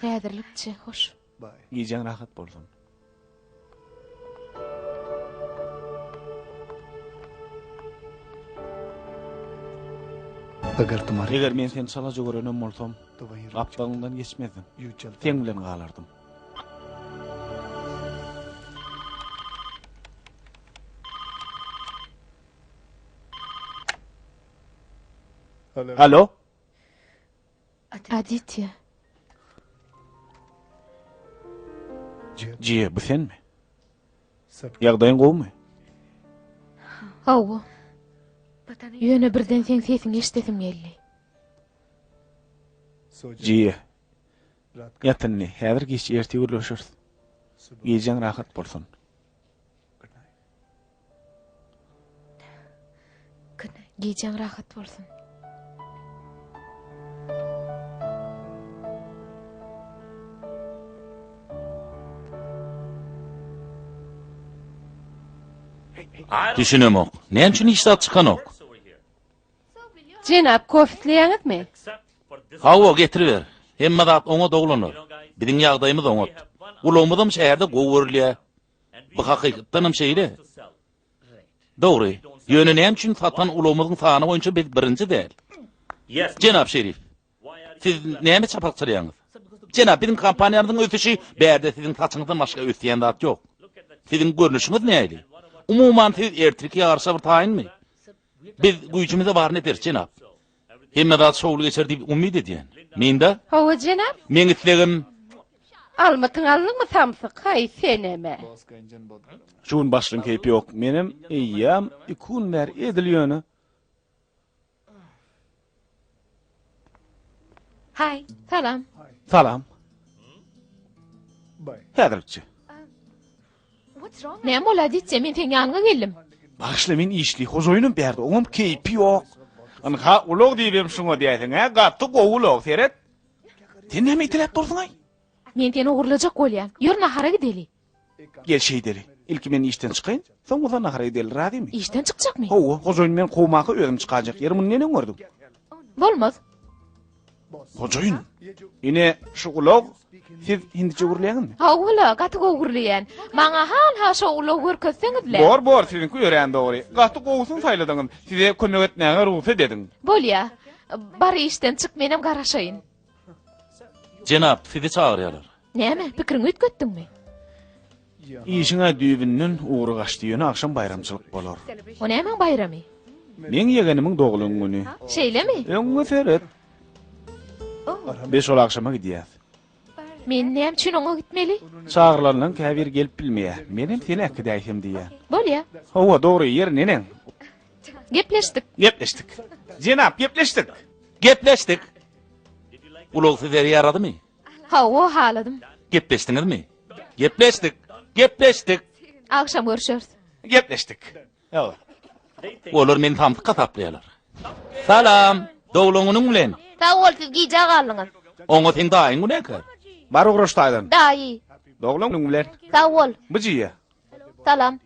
Häzirlikçe hoş. Gijäň rahat bolsun. Eger men seni çalaja görenem bolsam, gapdalyňdan geçmezdim. Seň bilen galardym. Alo? Aditýa. Jiýe, bu senmi? Ýagdaýyň gowumy? Hawa. Ýöne birden seň sesiňi eşdesim geldi. Jiýe, ýat indi. Häzir giç, ertir gürleşeris. Gijäň rahat bolsun. Gijäň rahat bolsun. Düşünemok. Näme üçin hiç zat çykanok? Jenap, kofe isleýäňizmi? Hawa, getiriber. Hemme zat oňat oglanlar. Biziň ýagdaýymyz oňat. Ulagymyzam şäherde gowy görülýär. Bu hakykatdanam şeýle. Dogry. Ýöne näme üçin satan ulagymyzyň sany boýunça biz birinji däl? Jenap şerif, siz näme çapak çalýaňyz? Jenap, biziň kompaniýamyzyň ösüşi bärde siziň saçyňyzdan başga ösýän zat ýok. Siziň görnüşiňiz nähili? Umuman, siz ertirki ýaryşa bir taýynmy? Biz güýjümize baryny ederis, jenap. Hemme zat şowly geçer diýip umyt edýän. Linda? Hawa, jenap. Meň islegim. Almytyň aldyňmy, samsyk? Haý, senem-ä. Şu gün başlygyň keýpi ýok. Menem eýýäm iki gün bäri edil ýöne. Haý, salam. Salam. Häzirlikçe. Näme boldy, Aditýa, men seň ýanyňa geldim. Bagyşla, men işli, hojaýynym bärde, oňam keýpi ýok. Ynha, ulag diýibem şuňa diýäýseň, hä? Gaty gowy ulag, seret. Sen näme iteläp dursuň-aý? Men seni ogurlajak bolýan. Ýör, nahara gideli. Gel şeýdeli. Ilki men işden çykaýyn, soň bolsa nahara gideli, razymy? Işden çykjakmy? Hawa, hojaýyn meni kowmaka özüm çykaýjak. Ýeri muny neneň gördüň? Bolmaz. Hojaýyn, ine şu ulag, siz hindiçe gürleýäňizmi? Hawa-la, gaty gowy gürleýän. Maňa hal-ha şo ulagy görkezseňiz-le. Bor, bor, siziňki örän dogry. Gaty gowusyny saýladyňyz. Size kömek etmäge rugsat ediň. Bolýa. Bar işden çyk, menem garaşaýyn. Jenap, sizi çagyrýarlar. Näme, pikiriňi üýtgetdiňmi? Işiň-ä düýbünden ugry gaçdy, ýöne agşam baýramçylyk bolar. O nämäň baýramy? Meň ýegenimiň doglan güni. Şeýlemi? Öňňe seret. Biz şol agşama gidýäs. Men näme üçin oňa gitmeli? Çagyrylanlaryň käbiri gelip bilmeýär. Menem seni äkidäýsem diýýän. Bolýa. Hawa, dogry, ýeri neneň? Gepleşdik. Gepleşdik. Jenap, gepleşdik. Gepleşdik. Ulag size ýaradymy? Hawa, haladym. Gepleşdiňizmi? Gepleşdik. Gepleşdik. Agşam görüşeris. Gepleşdik. Hawa. Olar meni samsyk hasaplaýarlar. Salam, doglan günüň bilen. Sag bol, siz gijä galdyňyz. Oňa seň daýyň günäkär. Bar ugraş taýdan. Daýy. Doglan günüň bilen. Sag bol. Byjyýa. Salam.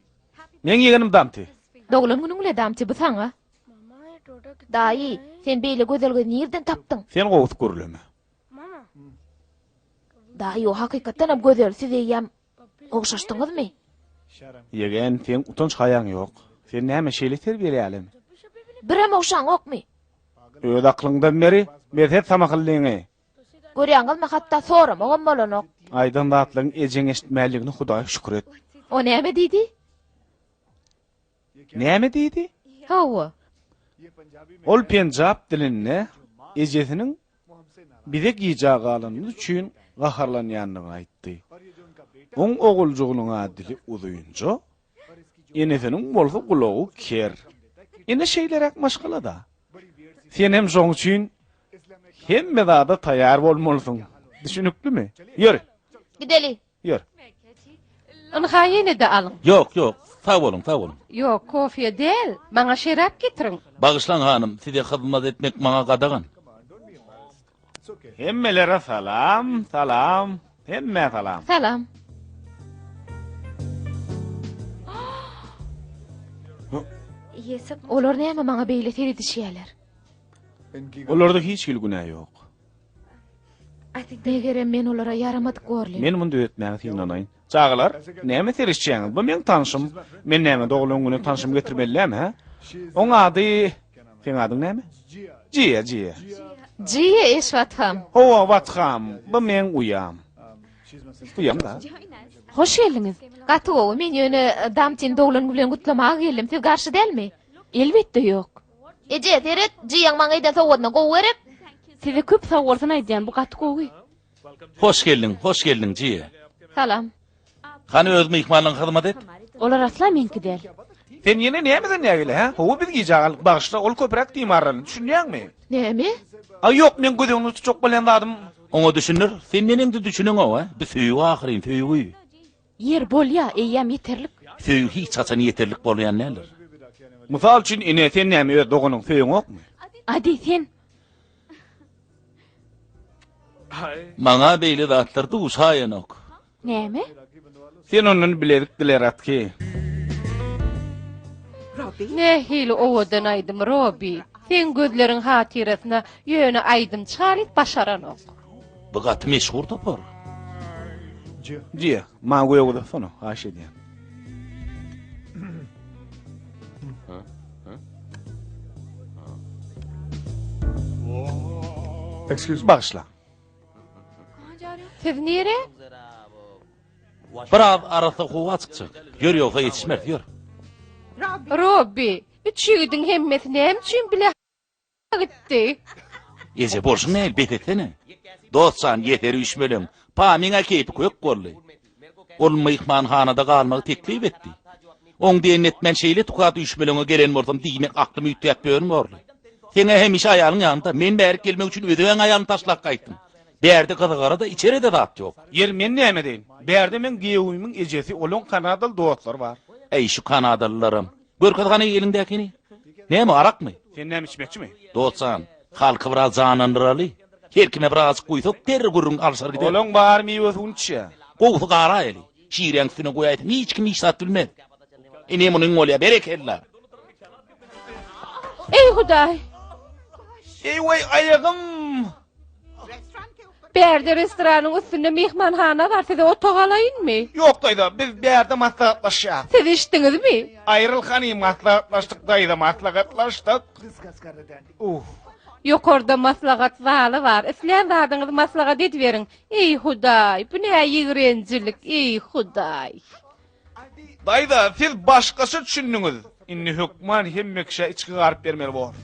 Meň ýegenim Damti. Doglan günüň bile Damti, bu saňa. Daýy, sen beýle gözel gyzy nirden tapdyň? Sen gowusy gürleme. Daýy, o hakykatdanam gözel, siz eýýäm ogşaşdyňyzmy? Ýegen, seň utanç-haýaň ýok. Sen näme, şeýle terbiýeleýälemi? Birem ogşaňokmy? Öz aklyňdan beri, mezhep samakyllyňy. Görýäňizmi, hatda soramagam bolanok. Aýdan zatlaryň ejeň eşitmänligine Hudaýa şükür et. O näme diýdi? Näme diýdi? Hawa. Ol penjap dilinde ejesiniň bize gijä galanymyz üçin gaharlanýandygyny aýtdy. Oň oguljygynyň-a dili uzynja, enesiniň bolsa gulagy ker. Ine şeýleräk maşgala-da. Sen hem şoň üçin hemme zada taýýar bolmalysyň. Düşüniklimi? Ýör. Gideli. Ýör. Ynha ýene-de alyň. Ýok, ýok, sag boluň, sag boluň. Ýok, kofe däl, maňa şerap getiriň. Bagyşlaň hanym, size hyzmat etmek maňa gadagan. Hemmelere salam, salam, hemmä salam. Salam. Olar näme maňa beýle seredişýärler? Olarda hiç hili günä ýok. Megerem men olara ýaramadyk borly. Men muny düzetmäge synanaýyn. Çagalar, näme serişýäňiz? Bu meň tanşym. Men näme doglan güne tanşymy getirmeli dälmi, hä? Oň ady... Seň adyň näme? Jiýa, Jiýa. Jiýa Eşwatham. Hawa, Watham. Bu meň uýam. Uýam-da. Hoş geldiňiz. Gaty gowy. Men ýöne Damtini doglan güni bilen gutlamaga geldim. Siz garşy dälmi? Elbetde ýok. Eje, seret, Jiýaň maňa eden sowgadyna gowy gerek. Size köp sagbolsun aýdýan, bu gaty gowy. Hoş geldiň, hoş geldiň, Jiýa. Salam. Hany öz myhmanlaryňa hyzmat et. Olar asla meňki däl. Sen ýene nämeden nägile, hä? Hawa, biz gijä galdyk, bagyşla, ol köpräk timarlandy, düşünýäňmi? Näme? Aý, ýok, meň göz öňünde tutjak bolýan zadym. Oňa düşündir. Sen neneňde düşüneňok, hä? Bu söýgi ahyryn, söýgi. Ýer bolýa, eýýäm ýeterlik. Söýgi hiç haçan ýeterlik bolýan däldir. Mysal üçin, ine, sen näme öz doganyňy söýeňokmy? Adi, sen. Maňa beýle zatlar duşaýanok. Näme? Sen ondan bilezik dile, Ratki. Nähili owadan aýdym, Robi. Seň gözleriň hatyrasyna ýöne aýdym çalyp başaranok. Bu gaty meşhur topar. Jiýa, maňa göýä uzatsana, haýyş edýän. Bagyşla. Siz nire? Biraz arassa howa çykjak. Ýör ýogsa ýetişmeris, ýör. Robbi, üç ýigidiň hemmesi näme üçin bile? Gitdi. Eje bolşuň nähili bes etsene. Dost jan ýeser üýşmeleň. Pamyň-a keýpi kök boldy. Ol myhmanhanada galmagy teklip etdi. Oň diýenini etmän şeýle tukat üýşmeleňe gelen bolsam diýmek aklym üýtgäp ýörün borly. Seň-ä hemişe aýalyň ýanynda, men bärik gelmek üçin özüň aýalyny taşlap gaýtdym. Bärde gyzygara-da içere-de zat ýok. Ýeri men näme edeýin? Bärde meň giýewimiň ejesi, olaň kanadaly dostlary bar. Äý şu kanadalylaram. Görkez hany eliňdäkini. Näme arakmy? Sen näme içmekçimi? Dost jan, halky biraz janlandyraly. Her kime birazajyk guýsak derrew gürrüň alşar gider. Olaň bary miwe suwuny içýär. Gowusy garaýaly. Şiräň üstüne goýaýsaň hiç kim hiç zat bilmez. Ine munyň bolýa berekella. Eý Hudaý! Eý weý aýagym! Bärde restoranyň üstünde myhmanhana bar, size otag alaýynmy? Ýok daýza, biz bärde maslahatlaşýas. Siz içdiňizmi? Aýryl hany, maslahatlaşdyk daýza, maslahatlaşdyk. Uh. Ýokarda maslahat zaly bar, islän zadyňyzy maslahat ediberiň. Eý Hudaý, bu nä ýigrenjilik, eý Hudaý. Daýza, siz başgaça düşündiňiz. Indi hökman hemme kişä içgi garyp bermeli bor.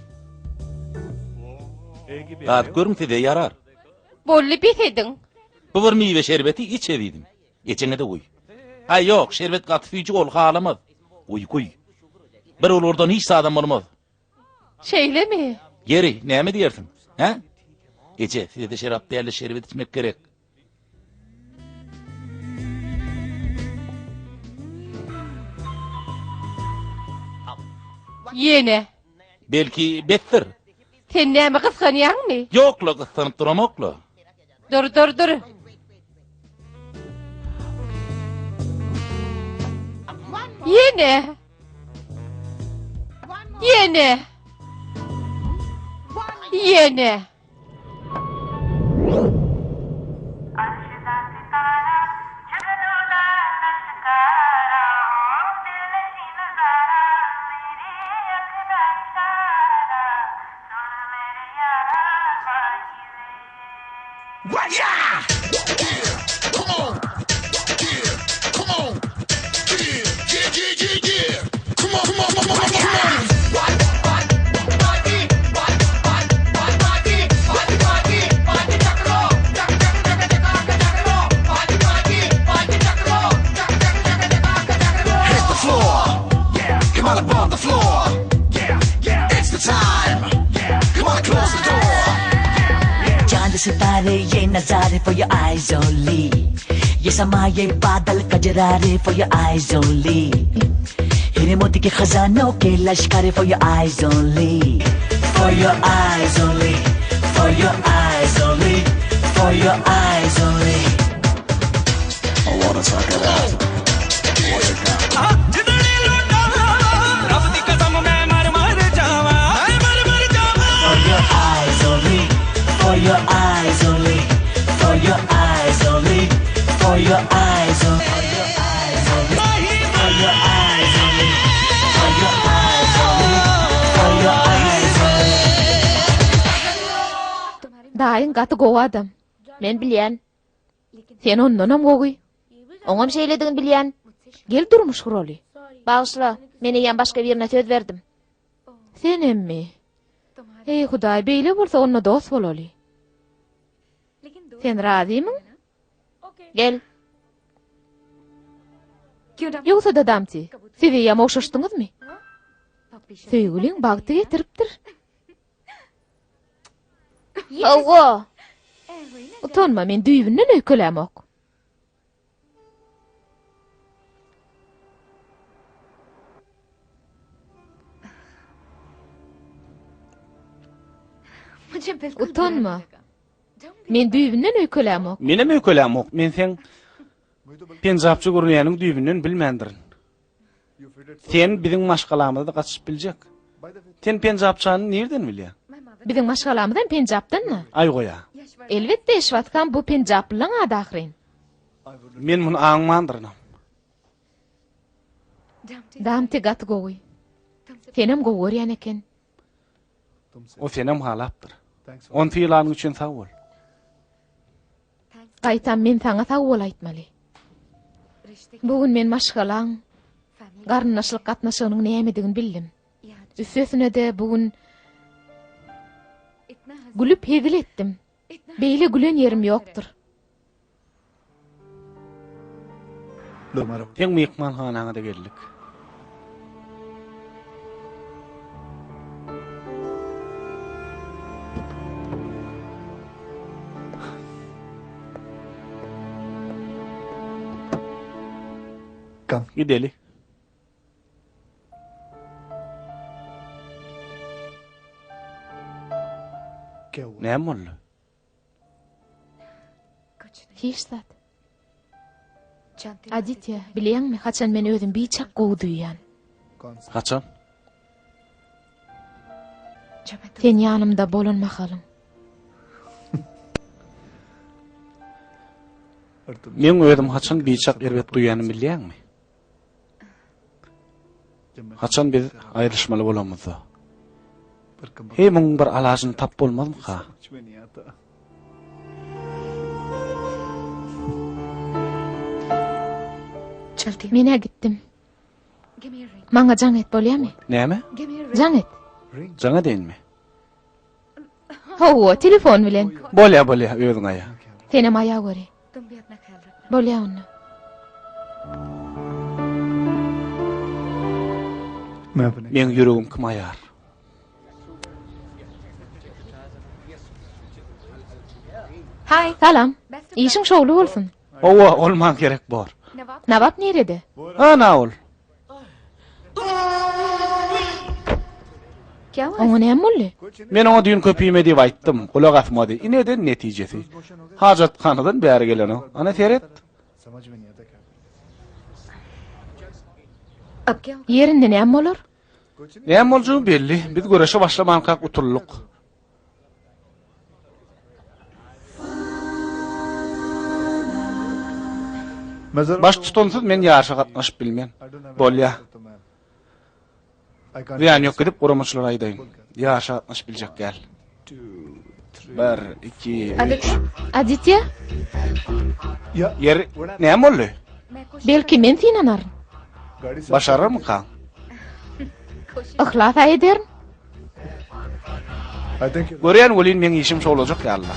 Dadyp görüň size ýarar. Boldy bes ediň. Bu bir miwe şerbeti iç ezizim. Ejeňe-de guý. Aý ýok, şerbet gaty süýji ol halamaz. Guý guý. Bir bulgurdan hiç zadam bolmaz. Şeýlemi? Ýeri, näme diýersiň? Hä? Eje, size-de şerap däl-de şerbet içmek gerek. Ýene. Belki besdir. Sen näme gysganýaňmy? Ýok-la, gyssanyp duramok-la. Dur, dur, dur. Ýene. Ýene. Ýene. चांद सितारे ये नजारे for your eyes only ये समा ये बादल कजरारे for your eyes only हीरे मोती के खजानों के लश्कर for your eyes only for your eyes only for your eyes only for your eyes only ਜਿੱਦਣੇ ਲੋਟਾਂ ਰੱਬ ਦੀ ਕਸਮ ਮੈਂ ਮਰ ਮਰ ਜਾਵਾਂ ਮੈਂ ਮਰ ਮਰ ਜਾਵਾਂ For your eyes only, for your eyes only, for your eyes only, for your eyes only, for your eyes only, for your eyes only, for your eyes only. Daýyň gaty gowy adam. Men bilýän. Sen ondanam gowy. Oňam şeýledigini bilýän. Gel durmuş guraly. Bagyşla, men eýýäm başga birine söz berdim. Senemmi? Eý Hudaý, beýle bolsa onda dost bolaly. Sen razymyň? Gel. Ýogsa-da Damti, siz eýýäm ogşaşdyňyzmy? Söýgüliň bagty getiripdir. Hawa. Utanma, men düýbünden öýkelämok. Utanma. Men düýbünden öýkelämok. Menem öýkelämok. Men seň penjapça görünýäniňi düýbünden bilmändirin. Sen biziň maşgalamyza-da gatyşyp biljek. Sen penjapçany nirden bilýäň? Biziň maşgalamyzam penjapdan-da. Aý goýa. Elbetde Eşwatkam bu penjaplylaň ady ahyryn. Men muny aňmandyrynam. Damti gaty gowy. Senem gowy görýän eken. O senem halapdyr. Ony sylanyň üçin sag bol. Gaýtam men saňa sag bol aýtmaly. Bu gün men maşgalaň, garyndaşlyk gatnaşygynyň nämedigini bildim. Üstesine-de bu gün. Gülüp hezil etdim. Beýle gülen ýerim ýokdur. Seň myhmanhanaňa-da geldik. Gideli. Näme boldy? Hiç zat. Aditýa, bilýäňmi, haçan men özüm biçak gowy duýýan. Haçan? Sen ýanymda bolan mahalyň. Meň özüm haçan biçak erbet duýýanymy bilýäňmi? Haçan biz aýrylyşmaly bolamyzda. Heý, muň bir alajyny tap bolmazmyka? Men-ä gitdim. Maňa jaň et, bolýamy? Näme? Jaň et. Jaň edeýinmi? Hawa, telefon bilen. Bolýa, bolýa, özüň aýa. Senem aýaweri. Bolýa onda. Meň ýüregim kim aýar? Salam. Işiň şowly bolsun. Hawa, ol maňa gerek bor. Nawap nirede? Ana ol. Oňa näme boldy? Men oňa düýn köp iýme diýip aýtdym. Gulak asmady. Ine eden netijesi. Hajathanadan bäri gelenok. Ana seret. Ýerinde näme bolar? Näme boljagy belli. Biz göreşe başlamankak utuldyk. Baştutansyz men ýaryşa gatnaşyp bilmen. Bolýa. Zyýany ýok gidip guramaçylara aýdaýyn. Ýaryşa gatnaşyp biljek däl. Bir, iki, üç. Aditýa? Ýeri, näme boldy? Belki men synanaryn. Başararmykaň? Yhlas-a ederin. Görýän welin meň işim şowlajak ýalyda.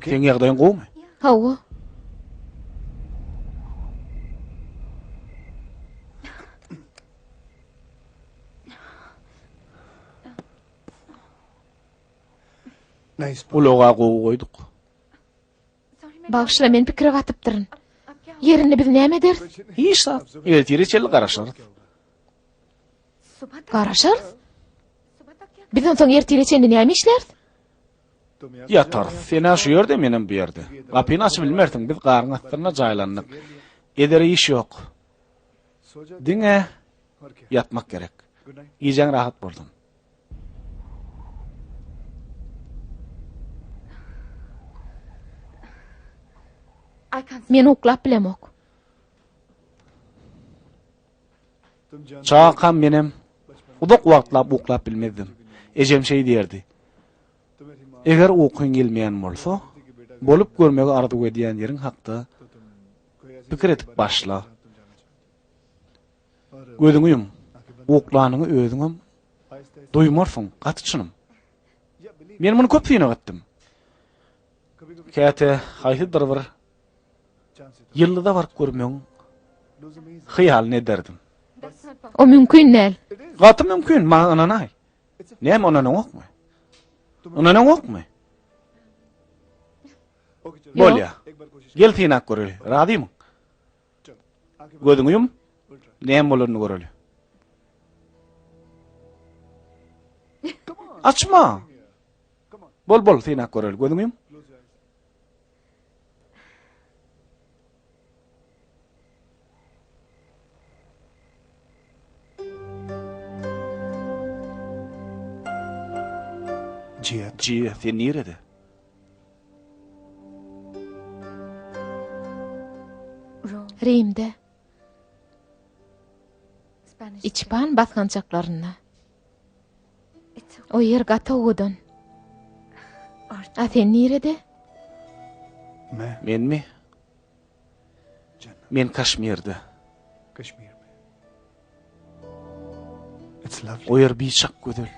Seň ýagdaýyň gowumy? Hawa. Ulaga gowy goýduk. Bagyşla, men pikire batypdyryn. Ýerinde biz näme ederis? Hiç zat. Ertire çenli garaşarys. Garaşarys? Biz onsoň ertire çenli näme işläris? Ýatarys. Sen-ä şu ýerde, menem bu ýerde. Gapyny açyp bilmersiň, biz garyň astynda jaýlandyk. Edere iş ýok. Diňe ýatmak gerek. Gijäň rahat bolsun. Men uklap bilemok. Çagakam menem uzak wagtlap uklap bilmezdim. Ejem şeý diýerdi, Eger ukyň gelmeýän bolsa, bolup görmegi arzuw edýän ýeriň hakda pikir edip başla. Gözüňi ýum, uklanyňy özüňem duýmarsyň, gaty çynym. Men muny köp synag etdim. Käte haýsydyr bir ýyldyza baryp görmegiň hyýalyny ederdim. O mümkin däl. Gaty mümkin, maňa ynanaý. Näme ynanaňokmy? Ynanaňokmy? Bolýa. Gel synap göreli. Razymyň? Gözüňi ýum. Näme bolanyny göreli. Açma. Bol bol synap göreli. Gözüňi ýum. Jiýa, sen nirede? Rimde. Içpan basgançaklarynda. O ýer gaty owadan. A sen nirede? Menmi? Men Kaşmirde. O ýer biçak gözel.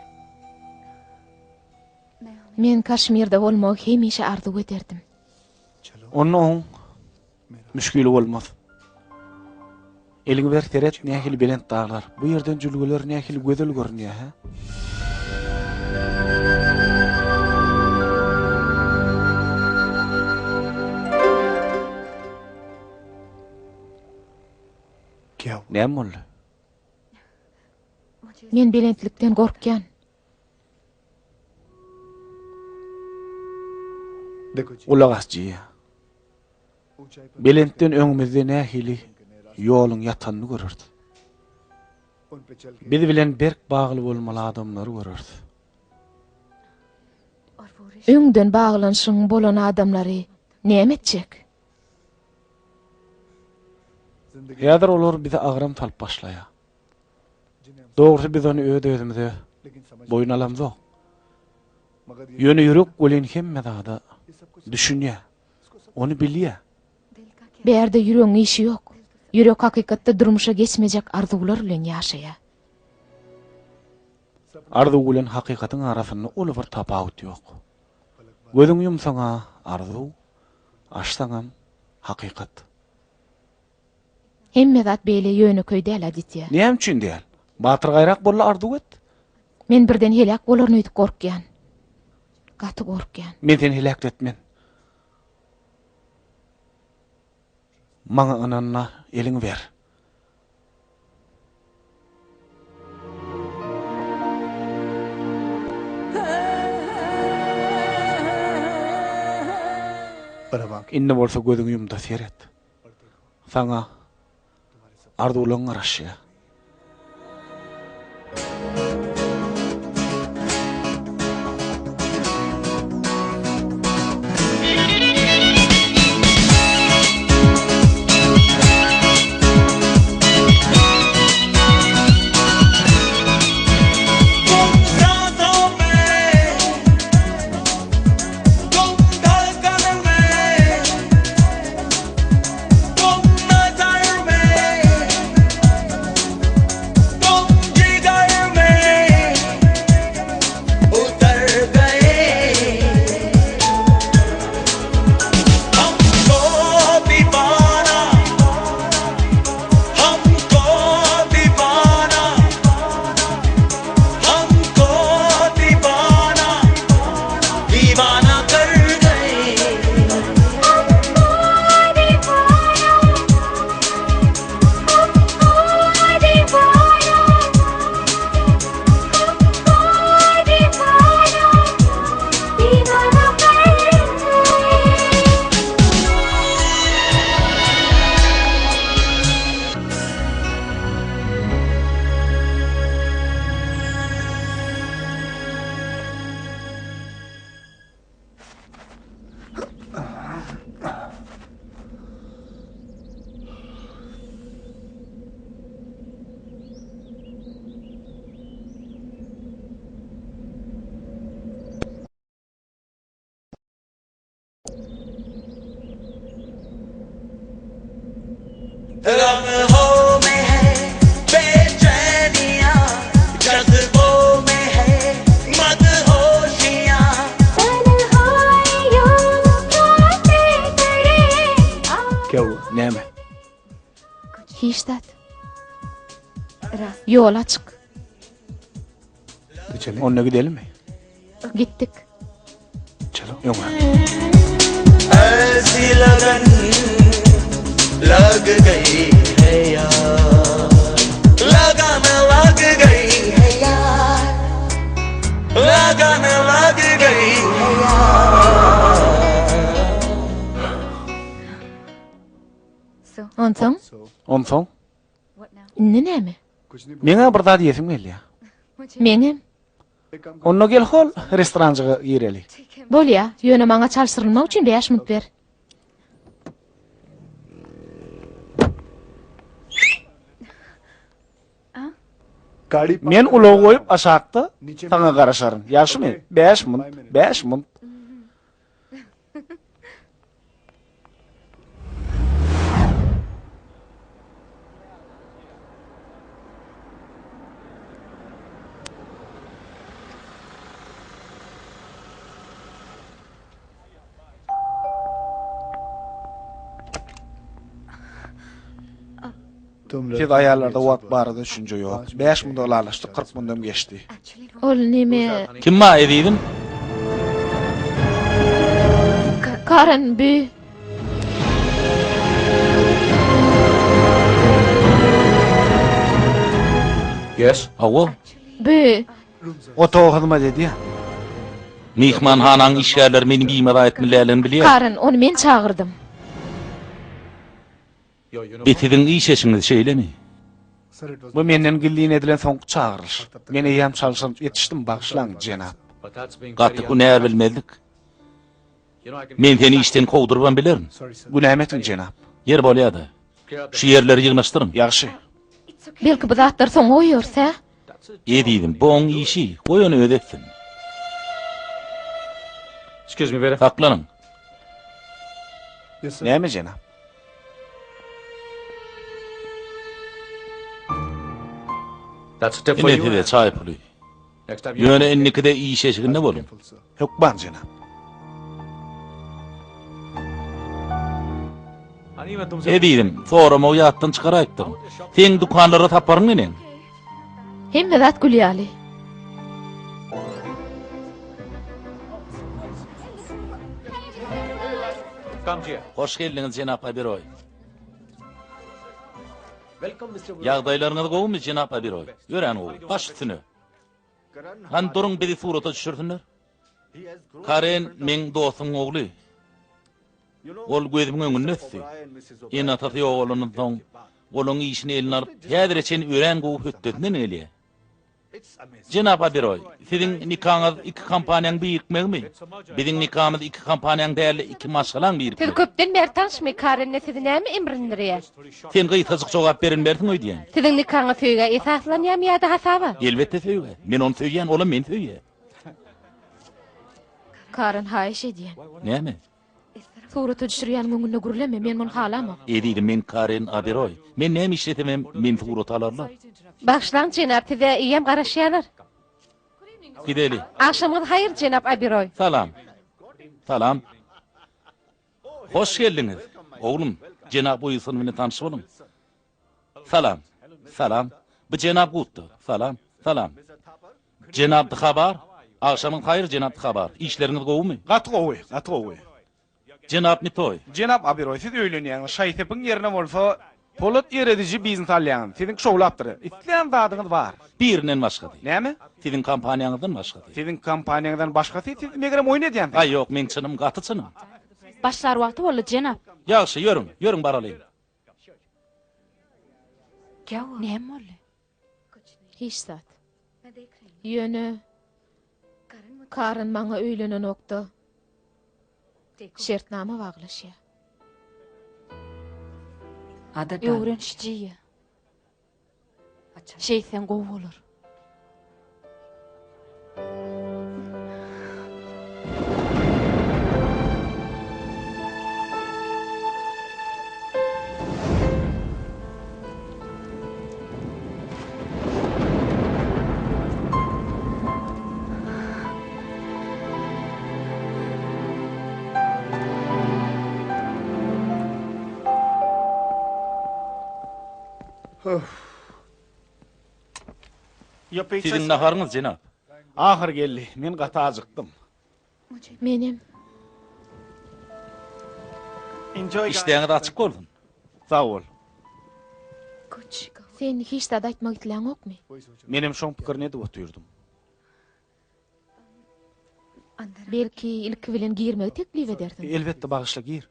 Men Kaşmirde bolmagy hemişe arzuw ederdim. Onda oň müşgili bolmaz. Eliňi ber seret nähili belent daglar. Bu ýerden jülgeler nähili gözel görünýär, hä? Näme boldy? Men belentlikden gorkýan. Gulak as Jiýa. Belentden öňümizde nähili ýoluň ýatanyny göreris. Biz bilen berk bagly bolmaly adamlary göreris. Öňden baglanyşygyň bolan adamlary näme etjek? Häzir olar bize agram salyp başlaýar. Dogrusy biz ony öz-özümize boýun alamzok. Ýöne ýürek welin hemme zada düşünýär. Ony bilýär. Bärde ýüregiň işi ýok. Ýürek hakykatda durmuşa geçmejek arzuwlar bilen ýaşaýar. Arzuw bilen hakykatyň arasynda uly bir tapawut ýok. Gözüňi ýumsaň-a arzuw, açsaňam hakykat. Hemme zat beýle ýönekeý däl, Aditýa. Näme üçin däl? Batyrgaýrak bol-da arzuw et. Men birden heläk bolaryn öýdüp gorkýan. Gaty gorkýan. Men seni heläkletmen. Maňa ynanma, eliňi ber. Indi bolsa gözüňi ýum-da seret. Saňa arzuwlaň garaşýar. लम्हों में है बेचैनियां जज्बों में है मदहोशियां Näme? Hiç zat. Ýol açyk. Onda gidelimi? Gitdik. Öňe. ऐसी लगन लग गई है यार लगन लग गई है यार लगन लग गई है यार Onsoň? Onsoň? Indi näme? Meň-ä bir zat iýesim gelýär. Meňem. Onda gel hol restoranjyga gireli. Bolýa, ýöne maňa çalşyrylmak üçin bäş minut ber. Men ulagy goýup aşakda saňa garaşaryn. Ýagşymy? Bäş munt, bäş munt. Siz aýallarda wagt barada düşünje ýok. Bäş munda ylalaşdyk, 40 mundam geçdi. Ol neme? Kim bar ezizim? Karen bi. Yes. Hawa. Bi. Otaga hyzmat edýär. Myhmanhanaň işgärleri meni bimaza etmelidigini bilýär. Karen, ony men çagyrdym. Bi siziň iş eşigiňiz şeýlemi? Bu menden gizlin edilen soňky çagyrylyş. Men eýýäm çalşyryp ýetişdim, bagyşlaň, jenap. Gaty hünär bilmezlik. Men seni işden kowdurybam bilerin. Günämi etiň, jenap. Ýer bolýa-da. Şu ýerleri ýygnaşdyryň. Ýagşy. Belki bu zatlary soňa goýarys, hä? Ezizim, bu oň işi, goý ony özi etsin. Saklanyň. Näme, jenap? Ine size çaý puly. Ýöne indikide iş eşiginde boluň. Hökman, jenap. Ezizim, soramagy ýatdan çykaraýypdyryn. Seň dükanlara taparyn neneň? Hemme zat gül ýaly. Hoş geldiňiz, jenap Oberoý. Ýagdaýlaryňyz gowumy, jenap Oberoý? Örän gowy. Baş üstüne. Hany duruň bizi surata düşürsinler. Karen meň dostumyň ogly. Ol gözümiň öňünde ösdi. Ene-atasy ýogalandan soň, olaň işini eline alyp, häzire çenli örän gowy hötdesinden gelýär. Jenap Oberoý, siziň nikaňyz iki kompaniýaň birikmegimi? Biziň nikamyz iki kompaniýaň däl-de, iki maşgalaň Siz birikmegi. köpden bäri tanyşmy? Karenne sizi näme imrindirýär? Sen gysgajyk jogap berinmersiň öýdýän. Siziň nikaňyz söýgä esaslanýarmy ýa-da hasaba? Elbetde söýgä. Men ony söýýän, olam meni söýýär. Karen, haýyş edýän. Näme? Surata düşürýäniň öňünde gürleme, men muny halamok. Ezizim, men Karen Oberoý. Men näme işlesemem, meni surata alarlar. Bagyşlaň, jenap, size eýýäm garaşýarlar. Gideli. Agşamyňyz haýyr, jenap Oberoý. Salam. Salam. Hoş geldiňiz, oglum. Jenap Uilson bilen tanyş boluň. Salam. Salam. Bu jenap Gutda. Salam. Salam. Jenap Dhabar. Agşamyňyz haýyr, jenap Dhabar. Işleriňiz gowumy? Gaty gowy, gaty gowy. Jenap Mitoý. Jenap Oberoý, siz öýlenýäňiz, şaý-sepiň ýerine bolsa polat erediji biznes alýaňyz. Siziňki şowlapdyr. Islän zadyňyz bar. Birinden başgasy. Näme? Siziň kompaniýaňyzdan başgasy. Siziň kompaniýaňyzdan başgasy? Siz megerem oýun edýänsiňiz. Aý, ýok, meň çynym, gaty çynym. Başlar wagty boldy, jenap. Ýagşy, ýörüň, ýörüň baralyň. Näme boldy? Hiç zat. Ýöne Karen maňa öýlenenokda şertnama baglaşýar. Öwrenişiji. Şeýtseň gowy bolar. Siziň naharyňyz, jenap. Ahyr geldi. Men gaty ajykdym. Menem. Işdäňiz açyk bolsun. Sag bol. Sen hiç zat aýtmak isläňokmy? Menem şoň pikirini edip otyrdym. Belki, ilki bilen girmegi teklip edersiň? Elbetde, bagyşla, gir.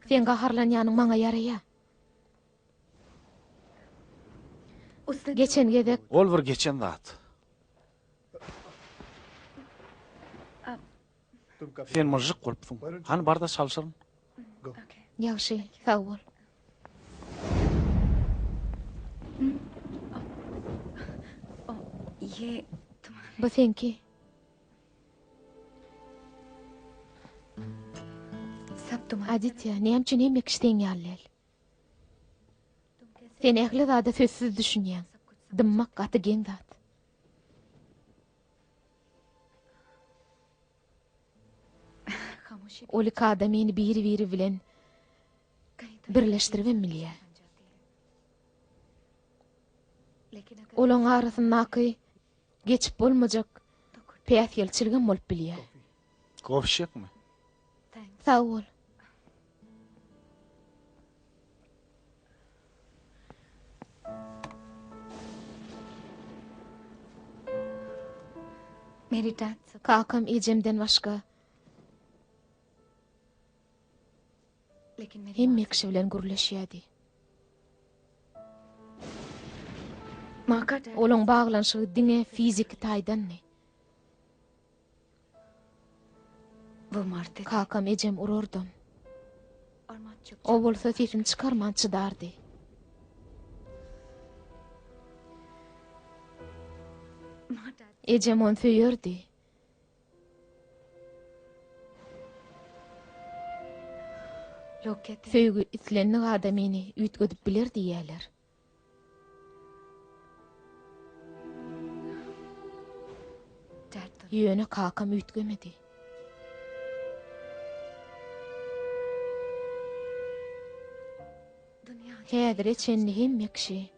Seň gaharlanýanyň maňa ýaraýar. Geçen gezek. Ol bir geçen zat. Sen myžžyk bolupsyň. Hany bar-da çalşyryn. Ýagşy, sag bol. Bu seňki. Aditýa, näme üçin hemme kişi seň ýaly däl? Sen ähli zada sözsüz düşünýäň. Dymmak gaty geň zat. Ol iki adamyny biri-biri bilen birleşdiribem bilýär. Olaň arasyndaky geçip bolmajak päsgelçiligem bolup bilýär. Kofe içjekmi? Sag bol. Kakam ejemden başga hemme kişi bilen gürleşýärdi. Olaň baglanyşygy diňe fiziki taýdandy. Kakam ejem urardam. O bolsa sesini çykarman çydardy. Ejem ony söýerdi. Söýgi islendik adamyny üýtgedip biler diýýärler. Ýöne kakam üýtgemedi. Häzire çenli hemme kişi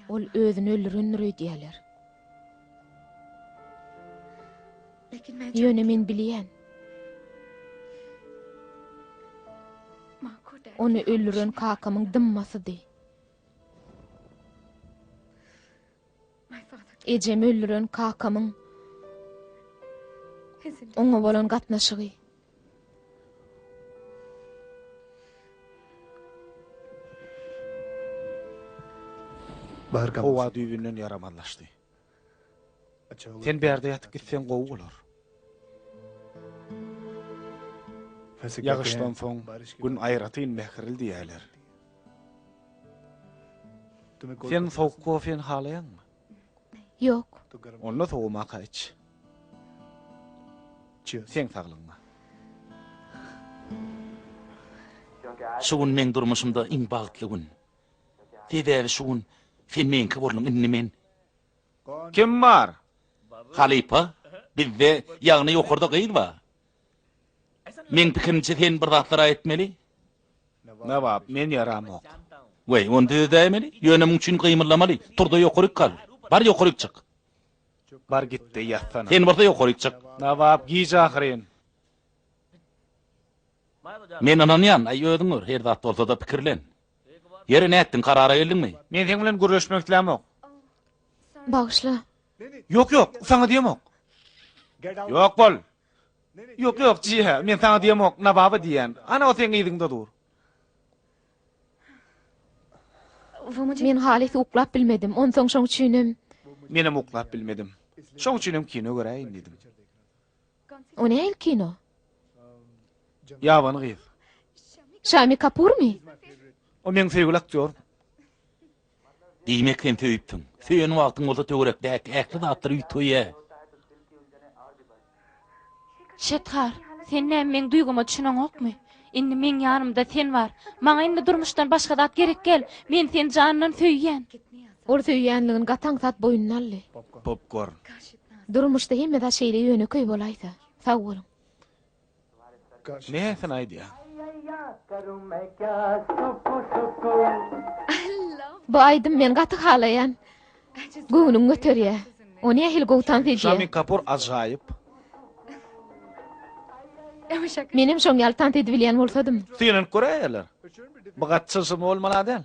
ol özüni öldürendir öýdýärler. Ýöne men bilýän. Ony öldüren kakamyň dymmasydy. Ejemi öldüren kakamyň oňa bolan gatnaşygy. Howa düýbünden ýaramazlaşdy. Sen bärde ýatyp gitseň gowy bolar. Ýagyşdan soň gün aýratyn mähirli diýýärler. Sen sowuk kofeni halaýaňmy? Ýok. Onda sowamaka iç. Seň saglygyňa. Şu gün meň durmuşymda iň bagtly gün. Sebäbi şu gün sen meňki bolduň, indi men. Kim bar? Halypa, bizde, ýagny ýokarda gyz bar. Meň pikirimçe sen bir zatlar-a etmeli. Nawab, men ýaramok. Weý, ony düzedäýmeli. Ýöne muň üçin gymyldamaly. Tur-da ýokaryk gal. Bar ýokaryk çyk. Bar git-de ýatsana. Sen bolsa ýokaryk çyk. Nawab, giç ahyryn. Men ynanýan, aý özüň gör, her zat bolsa-da pikirlen. Ýeri nätdiň, karara geldiňmi? Men seň bilen gürleşmek islämok. Bagyşla. Ýok, ýok, saňa diýemok. Ýok bol. Ýok, ýok, Jiha, men saňa diýemok, Nawaba diýýän. Ana o seň yzyňda dur. Men halys uklap bilmedim, onsoň şoň üçinem. Menem uklap bilmedim. Şoň üçinem kino göräýin diýdim. O nähili kino? Ýabany gyz. Şami Kapurmy? O meň söýgüli aktýorym. Diýmek sen söýüpsiň. Söýen wagtyň bolsa töwerekdäki ähli zatlar üýtgeýär. Şethar, sen näme meň duýgyma düşüneňokmy? Indi meň ýanymda sen bar. Maňa indi durmuşdan başga zat gerek däl. Men seni jandan söýýän. Ol söýýänligini gaty aňsat boýnuna aldy. Popkorn. Durmuşda hemme zat şeýle ýönekeý bolaýsa. Sag boluň. Näsini aýdýaň? Bu aýdym men gaty halaýan. Göwnüňi göterýär. O nähili gowy tans edýär. Şami Kapur ajaýyp. Menem şoň ýaly tans edibilýän bolsadym. Synanyp göräýerler. Bu gaty çylşyrymly bolmaly-a däl.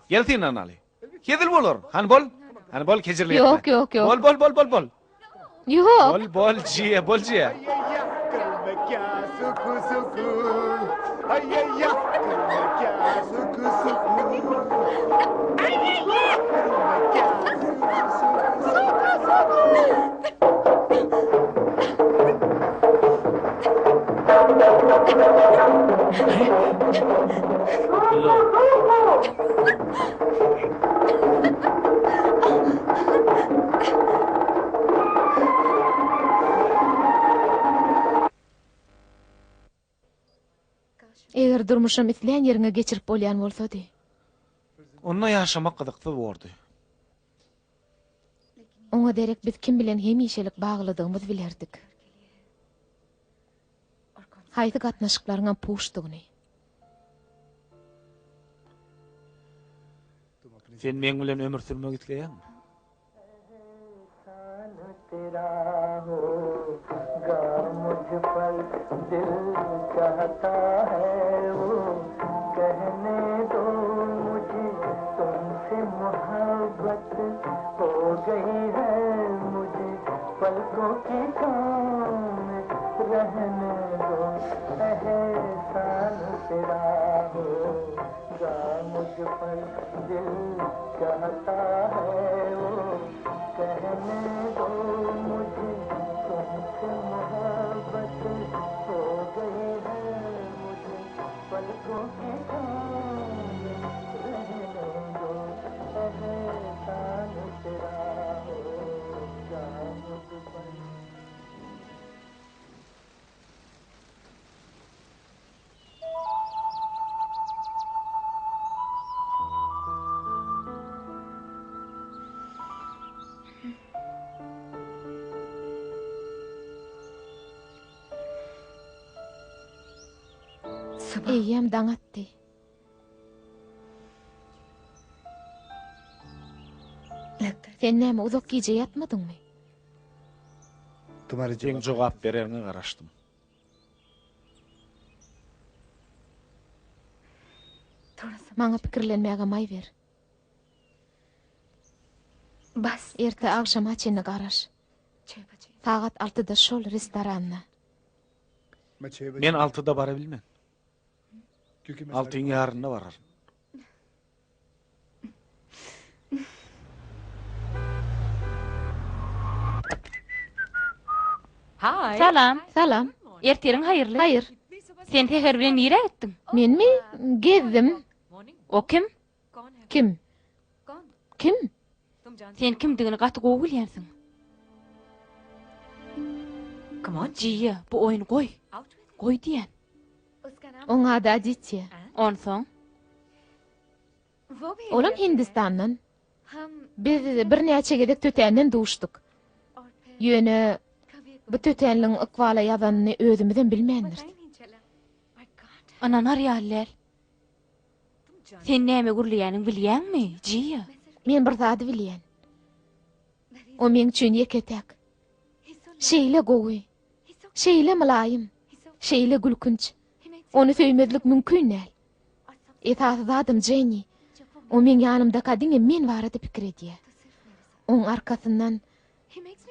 Gel synanaly. Hezil bolar. Hany bol. Hany bol kejirlik etme. Ýok, ýok, ýok. Bol, bol, bol, bol, bol. Ýok. Bol, bol, jiýe, bol, jiýe. Eger durmuşam islän ýeriňe geçirip bolýan bolsady. Onda ýaşamak gyzyksyz bordy. Oňa derek biz kim bilen hemişelik baglydygymyzy bilerdik. Haýsy gatnaşyklaryňam puçdugyny. Sen meň bilen ömür sürmek isleýäňmi? Eýýäm daň atdy. Sen näme uzak gije ýatmadyňmy? Seň jogap bereriňe garaşdym. Maňa pikirlenmäge maý ber. Erte agşama çenli garaş. Sagat altyda şol restoranda. Men altyda bara bilmen. Altyň ýarynda bararyn. Salam. Salam. Ertiriň haýyrly. Haýyr. Sen säher bilen nirä gitdiň? Menmi? Gezdim. O kim? Kim? Kim? Sen kimdigini gaty gowy bilýänsiň. Jiýa, bu oýny goý. Goý diýýän. Oň ady Aditýa. Onsoň? Olam Hindistandan. Biz birnäçe gezek tötänden duşduk. Ýöne bu tötänligiň ykbala ýazanyny özümizem bilmändiris. Ynanar ýaly däl. Sen näme gürleýäniňi bilýäňmi, Jiýa? Men bir zady bilýän. O meň üçin ýeke-täk. Şeýle gowy. Şeýle mylaýym. Şeýle gülkünç. Ony söýmezlik mümkin däl. Esasy zadam Jenni. O meň ýanymdaka diňe men barada pikir edýär. Oň arkasyndan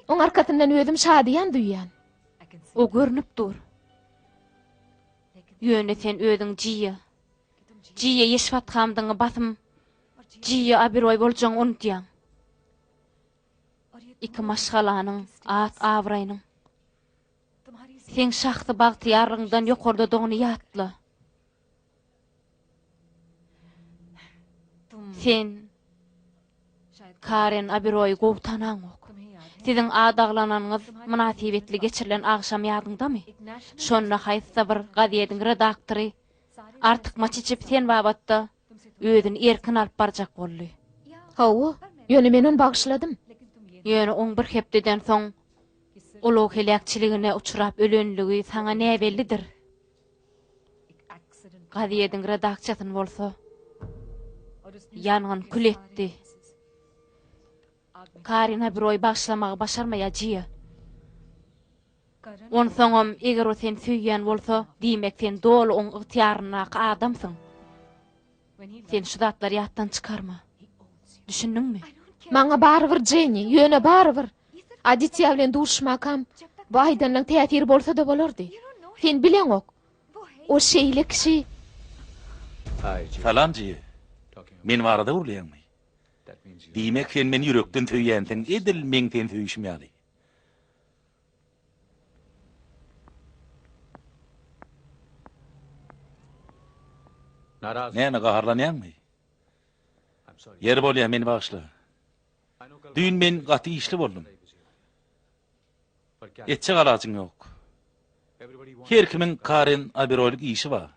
Oň arkasyndan özüm şadyýan duýýan. O görnüp dur. Ýöne sen özüň Jiýa. Jiýa Ýeşwathamdyňy basym Jiýa Abiroý boljagyňy unudýaň. Iki maşgalanyň at-abraýynyň seň şahsy bagtyýarlygyňdan ýokardadygyny ýatla. Sen Karen Abiroýy gowy tanaňok. Siziň adaglananyňyz mynasybetli geçirilen agşam ýadyňdamy? Şonda haýsyda bir gazediň redaktory artykmaç içip sen babatda özüni erkin alyp barjak boldy. Hawa, ýöne men ony bagyşladym. Ýöne oň bir hepdeden soň ulag heläkçiligine uçrap ölenligi saňa näbellidir. Gazýediň redaksiýasyny bolsa ýangyn kül etdi. Karin Oberoý bagyşlamagy başarmaýar Jiýa. Onsoňam eger o seni söýýän bolsa, diýmek sen doly oň ygtyýaryndaky adamsyň. Sen şu zatlary ýatdan çykarma. Düşündiňmi? Maňa barybir Jenni, ýöne barybir. Aditýa bilen duşmakam bu aýdanlaň täsiri bolsa-da bolardy. Sen bileňok. O şeýle kişi. Salam Jiýe. Men barada gürleýäňmi? Diýmek sen meni ýürekden söýýänsiň, edil meň seni söýüşim ýaly. Näme, gaharlanýaňmy? Ýeri bolýa, meni bagyşla. Düýn men gaty işli boldum. Etjek alajyň ýok. Her kimiň Karen Oberoýlyk işi bar.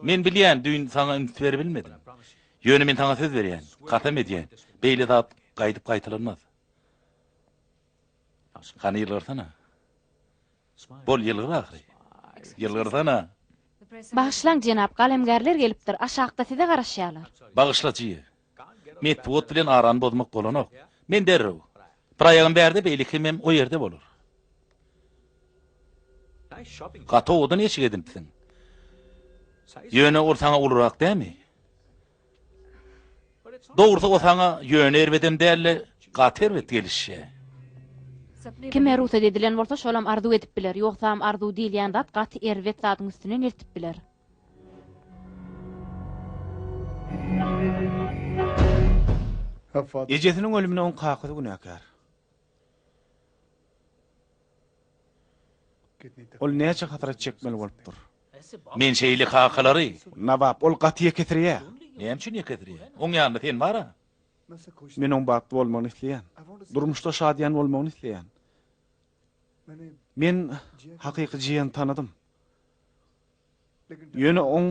Men bilýän, düýn saňa üns beribilmedim. Ýöne men saňa söz berýän, kasam edýän, beýle zat gaýdyp gaýtalanmaz. Hany ýylgyrsana. Bol ýylgyr ahyry. Ýylgyrsana. Bagyşlaň jenap, galemgärler gelipdir, aşakda size garaşýarlar. Bagyşla Jiýe. Metbugat bilen arany bozmak bolanok. Men derrew. Bir aýagym bärde, beýlekimem o ýerde bolar. Gaty owadan eşik edinipsiň. Ýöne ol saňa ulurak dämi? Dogrusy o saňa ýöne erbedem däl-de, gaty erbet gelişýär. Kime rugsat edilen bolsa, şolam arzuw edip biler. Ýogsam arzuw diýilýän zat gaty erbet zadyň üstünden eltip biler. Ejesiniň ölümine oň kakasy günäkär. Ol näçe hasrat çekmeli bolupdyr. Men şeýle kakalary. Nawab, ol gaty ýekesireýär. Näme üçin ýekesireýär? Oň ýanynda sen bar-a. Men oň bagtly bolmagyny isleýän. Durmuşda şadyýan bolmagyny isleýän. Men hakyky Jiýeni tanadym. Ýöne oň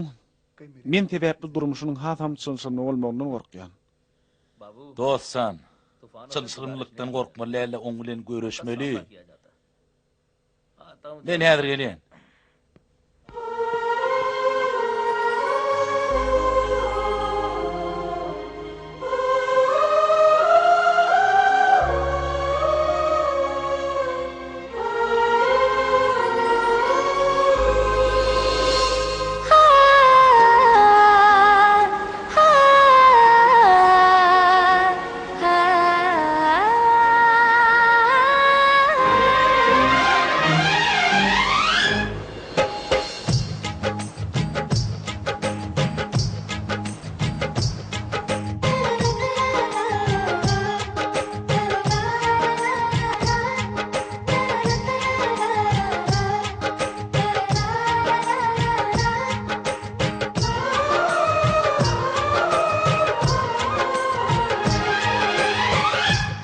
men sebäpli durmuşynyň hasam çylşyrymly bolmagyndan gorkýan. Dost jan, çylşyrymlykdan gorkmaly däl-de, oň bilen göreşmeli. Men häzir gelýän.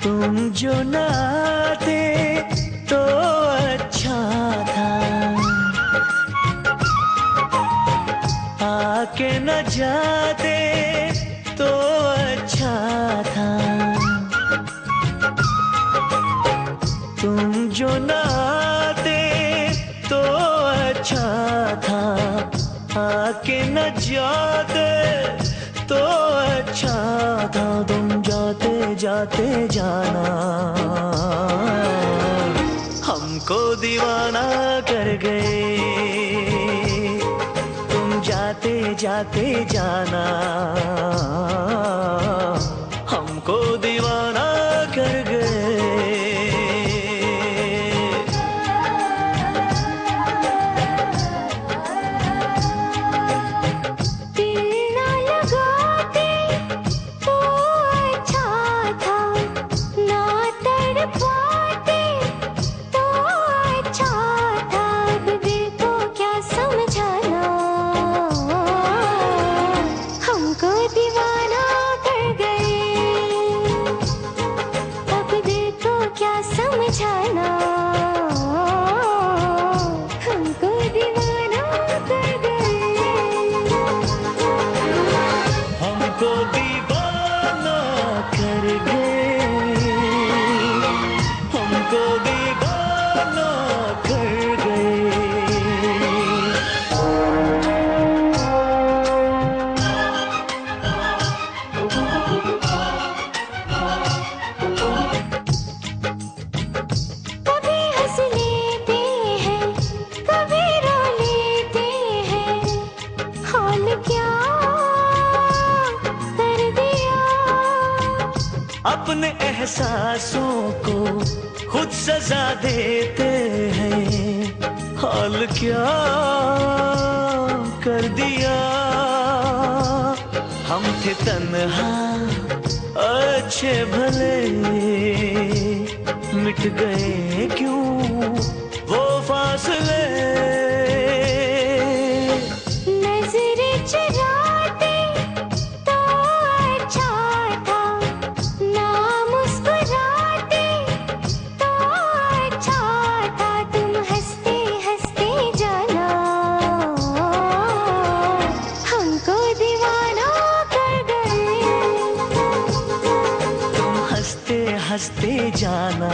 Tum jo na aate to achha tha Aake na jaate to achha tha Tum jo na aate to achha tha Aake na jaate to achha tha Tum jaate jaate jaana Humko deewana kar gaye Tum jaate jaate jaana Humko deewana kar gaye Dil na lagate to achha tha na tadpate to achha tha Ab dil ko kya samjhana Humko deewana kar gaye. अपने एहसासों को खुद सजा देते हैं हाल क्या कर दिया हम थे तन्हा अच्छे भले मिट गए क्यों वो फासले नजरें चुराते तो अच्छा था ना मुस्कुराते तो अच्छा था तुम हंसते हंसते जाना हमको दीवाना कर गए तुम हंसते हंसते जाना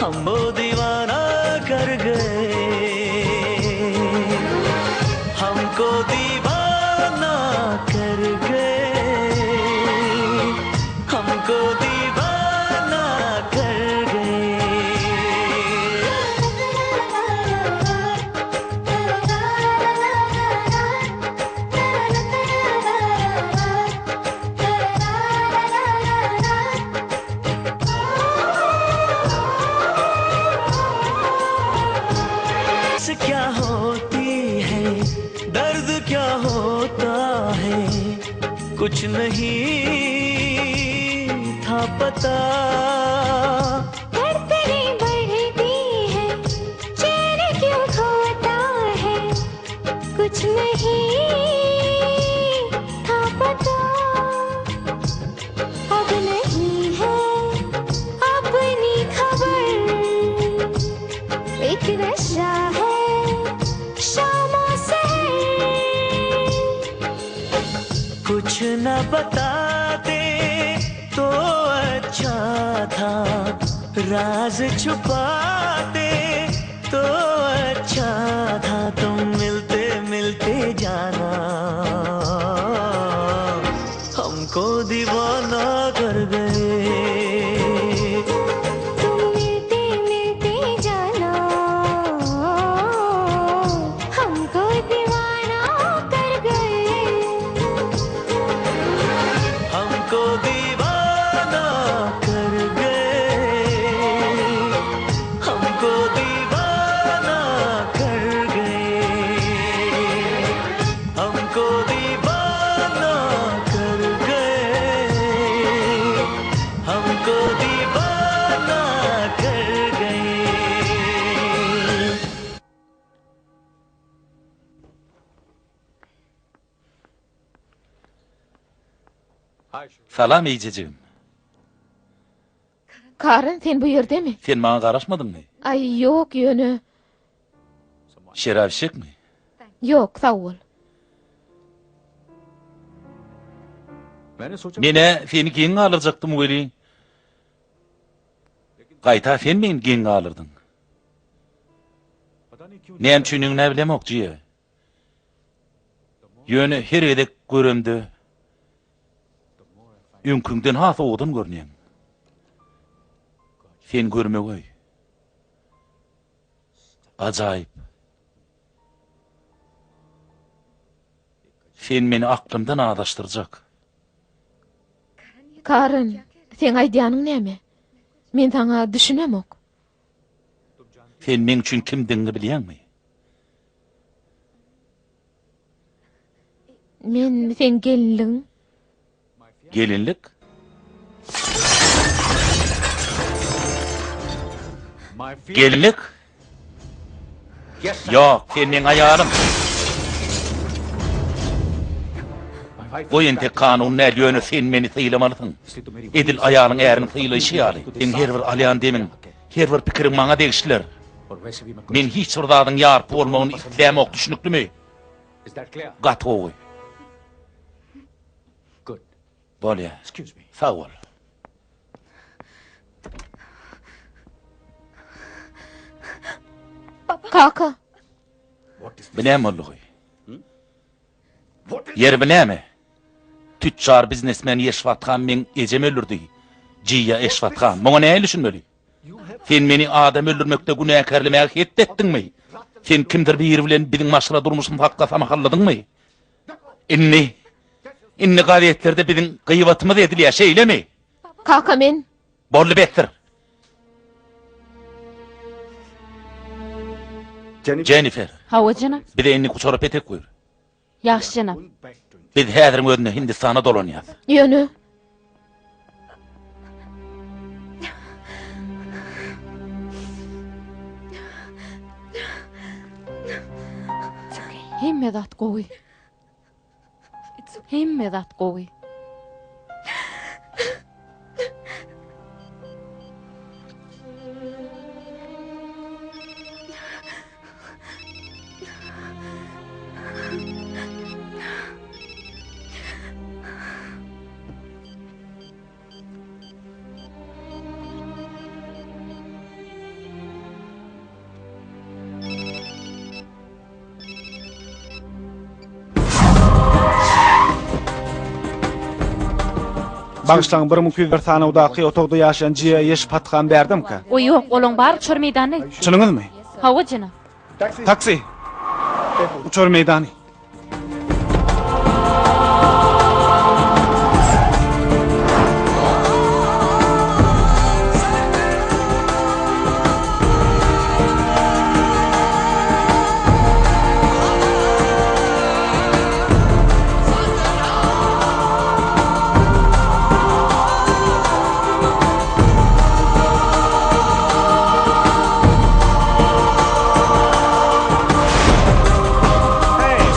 हम वो दीवाना कर गए हमको दीवाना कर गए हमको दीवाना कर गए से क्या होती है दर्द क्या होता है कुछ नहीं था पता धड़कनें बढ़ती है चैन क्यों खोता है कुछ नहीं था पता अब नहीं है अपनी खबर एक नशा है शामों से कुछ न बताते तो अच्छा था राज छुपाते तो अच्छा था तुम मिलते मिलते जाना हमको दीवाना कर गए तुम मिलते मिलते जाना हमको दीवाना कर गए हमको दीवाना कर गए हमको दीवाना कर गए हमको दीवाना कर गए हमको दीवाना कर गए Salam eýjejigim. Karan sen bu ýerdemi? Sen maňa garaşmadyňmy? Aý ýok ýöne. Şerap içjekmi? Ýok sag bol. Men-ä seni geň galdyrjakdym weli, gaýta sen meni geň galdyrdyň. Näme üçindigini-ä bilemok, Jiýe. Ýöne her gezek göremde öňküňden has owadan görünýäň. Sen görmegeý. Ajaýyp. Sen meni aklymdan azaşdyrjak. Karan, seň aýdýanyň näme? Men saňa düşünemok. Sen meň üçin kimdigiňi bilýäňmi? Men seň gelinligiň. Gelinlik? Gelinlik? Ýok, sen meň aýalym. Goý entek kanun däl, ýöne sen meni sylamalysyň. Edil aýalyň ärini sylaýşy ýaly. Seň her bir alýan demiň, her bir pikiriň maňa degişlidir. Men hiç bir zadyň ýarpy bolmagyny islämok, düşnüklimi? Gaty gowy. Bolýar. Sag bol. Kaka. Bu näme boldugy? Ýeri bu näme? Tüçjar biznesmen Ýeşwat han meň ejemi öldürdi. Jiýa Eşwat han. Muňa nähili düşünmeli? Sen meni adam öldürmekde günäkärlemäge het etdiňmi? Sen kimdir biri bilen biziň maşgala durmuşymyz hakda samahalladyňmy? Indi. Indi gazetlerde biziň gyýbatymyz edilýär, şeýlemi? Kaka men. Boldy besdir. Jennifer. Hawa jenap. Bize indi uçara petek buýur. Ýagşy jenap. Biz häziriň özünde Hindistana dolanýas. Ýöne. Hemme zat gowy. Hemme zat gowy. Bagyşlaň, 1201 sanawdaky otagda ýaşaýan Jiýa Ýeş Pathan bärdemkä? O ýok, olaň bary uçar meýdanyna gitdi. Çynyňyzmy? Hawa, jenap. Taksi! Uçar meýdany.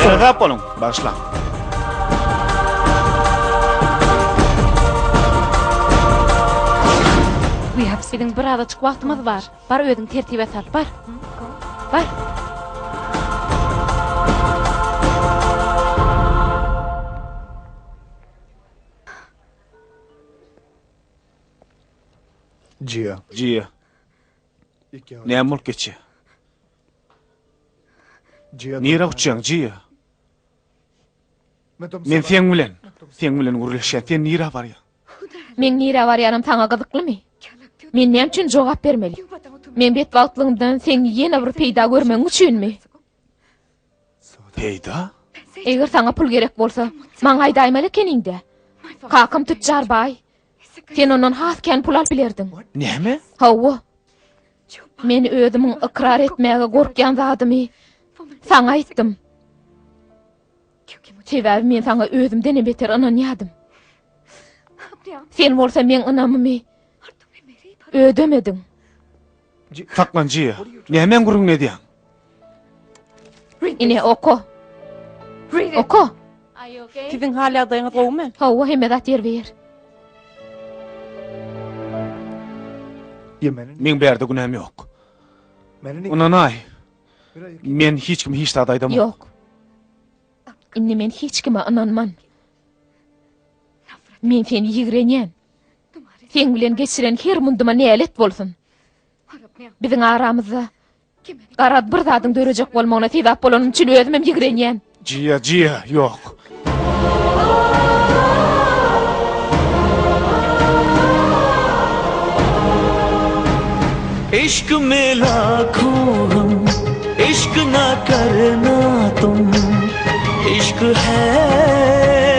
Seresap boluň, bagyşlaň. Biziň birazajyk wagtymyz bar. Bar özüňi tertibe sal, bar. Bar. Jiýa. Jiýa. Näme bolup geçýär? Nirä uçýaň, Jiýa? Men seň bilen, seň bilen gürleşýän. Sen nirä barýaň? Meň nirä barýanym saňa gyzyklymy? Men näme üçin jogap bermeli? Meň betbagtlygymdan seň ýene bir peýda görmegiň üçinmi? Peýda? Eger saňa pul gerek bolsa, maňa aýdaýmaly ekeniň-dä. Kakam tütjar baý. Sen ondan has kän pul alyp bilerdiň. Näme? Hawa. Men özümiň ykrar etmäge gorkýan zadymy saňa aýtdym. Sebäbi men saňa özümdenem beter ynanýadym. Sen bolsa meň ynamymy ödemediň. Saklan Jiýa. Nämäň gürrüňini edýäň? Ine oka. Oka. Siziň hal ýagdaýyňyz gowumy? Hawa, hemme zat ýerbe-ýer. Meň bärde günäm ýok. Ynanaý. Men hiç kime hiç zat aýdamok. Ýok. Indi men hiç kime ynanman. Men seni ýigrenýän. Seň bilen geçiren her munduma nälet bolsun. Biziň aramyzda garaz bir zadyň dörejek bolmagyna sebäp bolanym üçin özümem ýigrenýän. Jiýa, Jiýa, ýok. Yşk me lakho gam, yşk na karna tum, yşk hai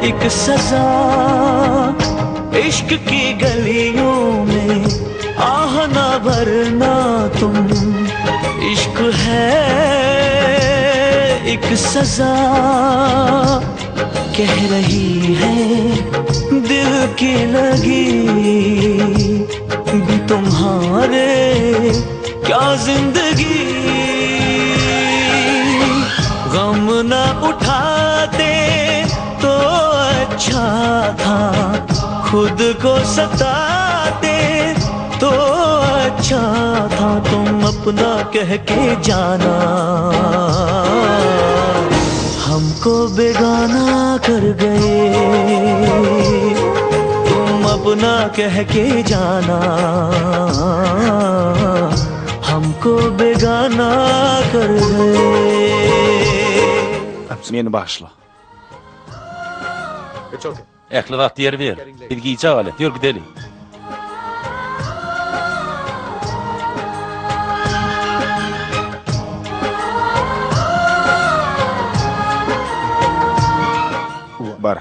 ek saza, yşk ki galiyon me ah na bharna tum, yşk hai ek saza, keh rahi hai dil ki lagi bhi tumhare kya zindagi gam na uthate to achha tha khud ko satate to achha tha tum apna keh ke jana हमको बेगाना कर गए तुम अपना कह के जाना हमको बेगाना कर गए Meni bagyşla. Ähli zat ýerbe-ýer. Biz gijä galýas. Ýör gideli. Bar.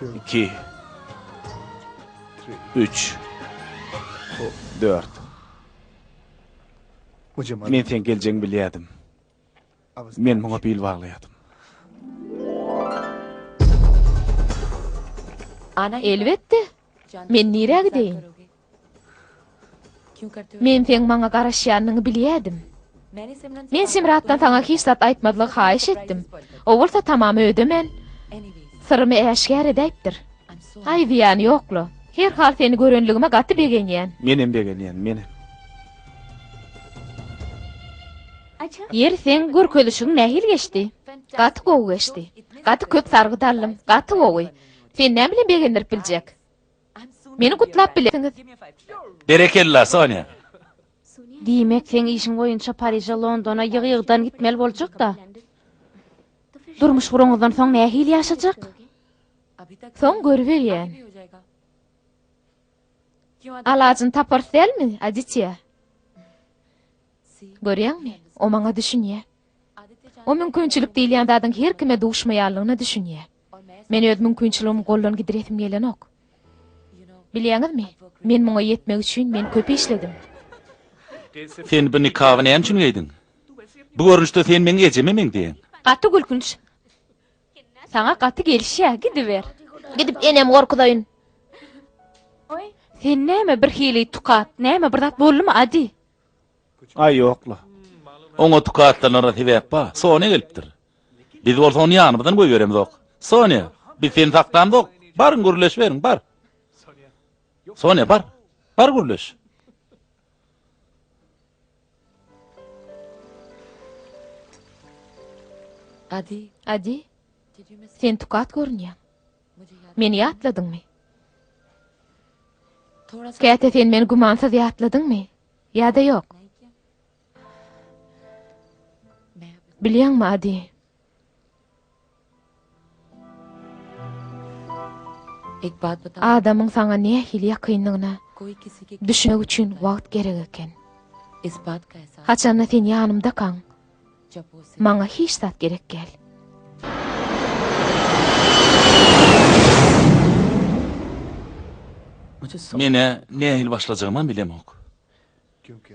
Iki. Üç. Dört. Men seň geljegiňi bilýärdim. Men muňa bil baglaýardym. Elbetde. Men nirä gideýin? Men seň maňa garaşýanyňy bilýädim. Men Simratdan saňa hiç zat aýtmazlygy haýyş etdim. O bolsa tamamy ödemän, syrymy äşgär edäýipdir. Aý, zyýany ýok-la. Herhal seni görenligime gaty begenýän. Menem begenýän, menem. Ýeri seň görkezişiň nähili geçdi? Gaty gowy geçdi. Gaty köp sargyt aldym. Gaty gowy. Sen näme bilen begendirip biljek? Meni gutlap bilersiňiz. Berekella, Sonýa. Diýmek, seň işiň boýunça Pariže, Londona ýygy-ýygydan gitmeli boljak-da. Durmuş guraňyzdan soň nähili ýaşajak? Soň görüberýän. Alajyny taparys dälmi, Aditýa? Görýäňmi, o maňa düşünýär. O mümkinçilik diýilýän zadyň her kime duşmaýanlygyna düşünýär. Men öz mümkinçiligimi goldan gidiresim gelenok. Bilýäňizmi, men muňa ýetmek üçin men köp işledim. Sen bu nikaby näme üçin geýdiň? Bu görnüşde sen meň ejeme meňzeýäň. Gaty gülkünç. Saňa gaty gelişýär, gidiber. Gidip enemi gorkuzaýyn. Sen näme birhili tukat, näme bir zat boldumy, Adi? Aý ýokla. Oňa tukatlanara sebäp bar. Sonýa gelipdir. Biz bolsa ony ýanymyzdan goýberemzok. Sonýa, biz seni saklamzok. Baryň gürleşiberiň, bar. Sonýa, bar. Bar gürleş. Adi. Adi. Sen tukat görünýäň. Meni ýatladyňmy? Käte sen meni gümansyz ýatladyňmy? Ýa-da ýok? Bilýäňmi, Adi? Adamyň saňa nähili ýakynlygyna düşünmek üçin wagt gerek eken. Haçanda sen ýanymdakaň, maňa hiç zat gerek däl. Men-ä nähili başlajagymam bilemok.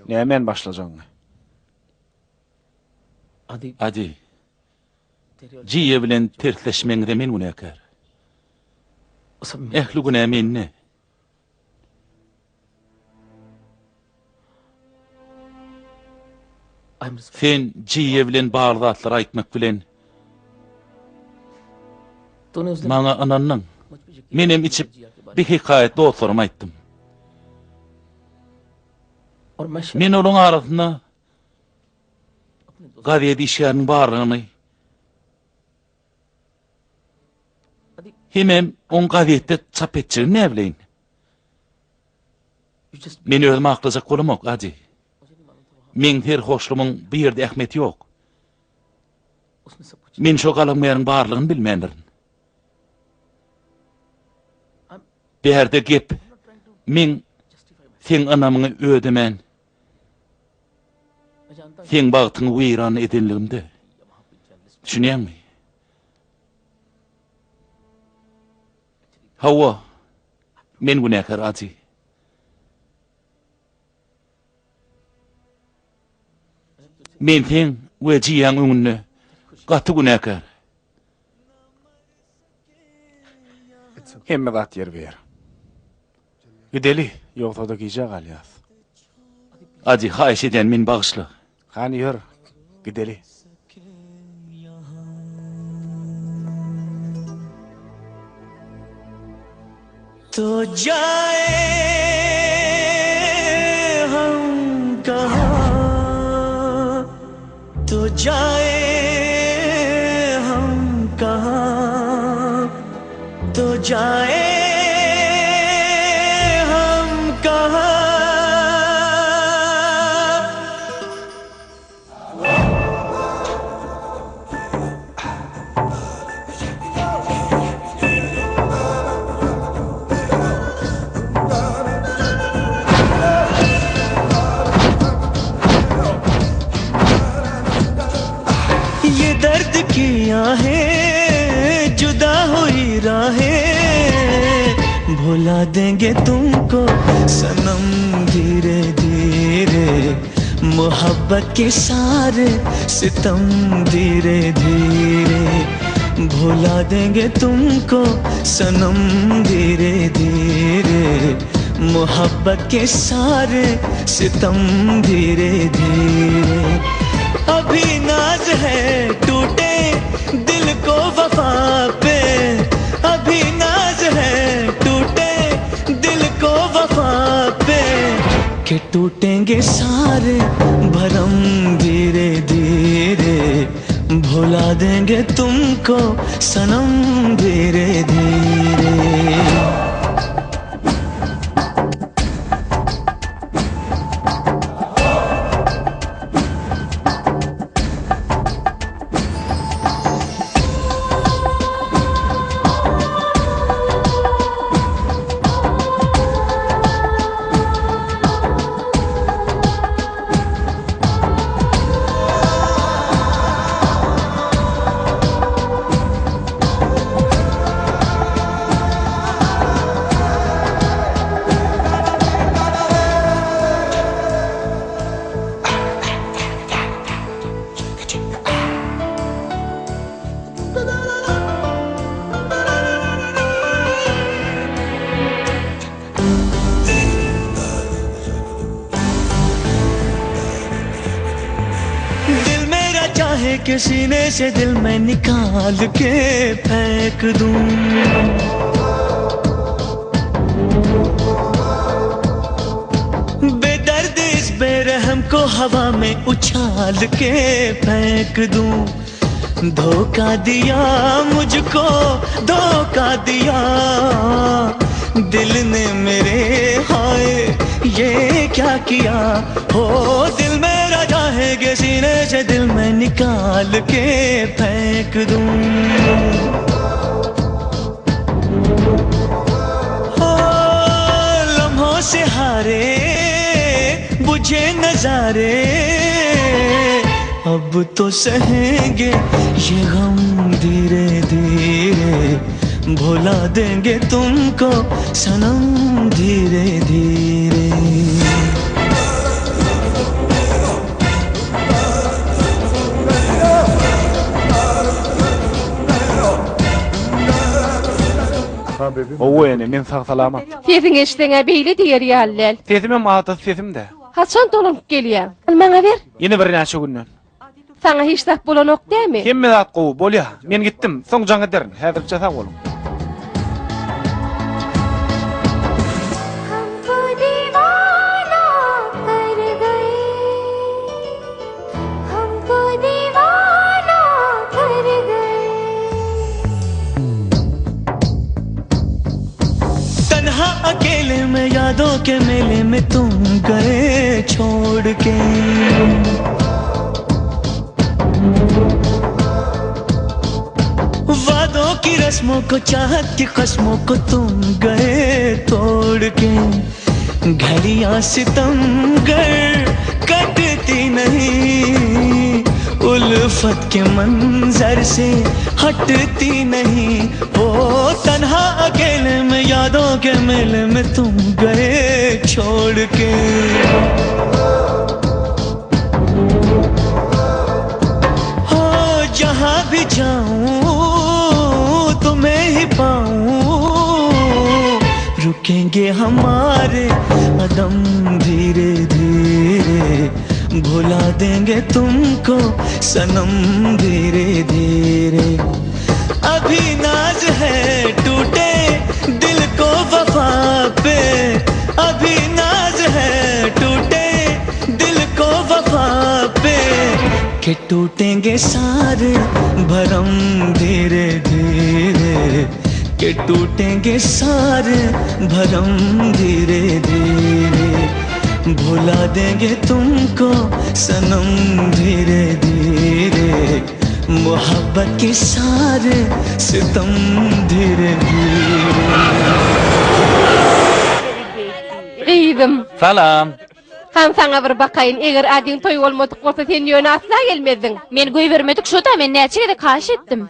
Nämen başlajagyňy? Adi, Jiýe bilen tersleşmegiňize men günäkär. Ähli günä mende. Sen Jiýe bilen bagly zatlary aýtmak bilen maňa ynandyň. Menem içip bir hekaýat dostlaryma aýtdym. Men olaryň arasynda gazet işgäriniň barlygyny hemem oň gazetde çap etjegini näbileýin. Men özümi aklajak bolamok, Adi. Meň serhoşlugymyň bu ýerde ähmiýeti ýok. Men şo galamgäriň barlygyny bilmändirin. Bärde gep meň seň ynamyňy ödemän, seň bagtyňy weýran edenligimde. Düşünýäňmi? Hawa, men günäkär Adi. Men seň we Jiýaň öňünde gaty günäkär. Hemme zat ýerbe-ýer. Gideli, ýogsa-da gijä galýas. Adi, haýyş edýän, meni bagyşla. Hany ýör, gideli. To jae hum kahan To jae hum kahan To jae hum kahan Ye dard ki ahe juda hui rahe. भुला देंगे तुमको सनम धीरे धीरे मोहब्बत के सारे सितम धीरे धीरे भुला देंगे तुमको सनम धीरे धीरे मोहब्बत के सारे सितम धीरे धीरे अभी नाज है टूटे दिल को वफा पे अभी नाज है टूटे दिल को वफा पे कि टूटेंगे सारे भरम धीरे धीरे भुला देंगे तुमको सनम धीरे धीरे दिल मेरा चाहे कि सीने से दिल मैं निकाल के फेंक दूं बेदर्द इस बेरहम को हवा में उछाल के फेंक दूं धोखा दिया मुझको धोखा दिया दिल ने मेरे हाय ये क्या किया हो दिल मेरा चाहे कि सीने से दिल मैं निकाल के फेंक दूं हो लम्हों से हारे बुझे नजारे अब तो सहेंगे ये गम धीरे धीरे भुला देंगे तुमको सनम धीरे धीरे Hawa ene, men sag-salamat. Sesiňi eşitseň-ä beýle diýer ýaly däl. Sesimem adaty sesim-dä. Haçan dolanyp gelýäň? Maňa ber. Ýene birnäçe günden. Saňa hiç zat bolanok dämi? Hemme zat gowy, bolýa. Men gitdim. Soň jaň ederin. Häzirlikçe sag boluň. Hamko diwana kar gaye Hamko diwana kar gaye तन्हा अकेले में यादों के मेले में तुम गए छोड़ के वादों की रस्मों को चाहत की कस्मों को तुम गए तोड़ के घड़ियां सितम गर कटती नहीं उल्फत के मंजर से हटती नहीं हो तन्हा अकेले में यादों के मेले में तुम गए छोड़ के हो जहां भी जाऊं तुम्हें ही पाऊं रुकेंगे हमारे कदम धीरे धीरे भुला देंगे तुमको सनम धीरे धीरे अभी नाज है टूटे दिल को वफा पे अभी नाज है टूटे दिल को वफा पे कि टूटेंगे सारे भरम धीरे धीरे कि टूटेंगे सारे भरम धीरे धीरे भुला देंगे तुमको सनम धीरे धीरे मोहब्बत के सारे सितम धीरे धीरे Gyzym. Salam. Han saňa bir bakaýyn, eger Adiň toýy bolmadyk bolsa sen ýöne asla gelmezdiň. Men goýbermedik şo-da, men näçe gezek haýyş etdim.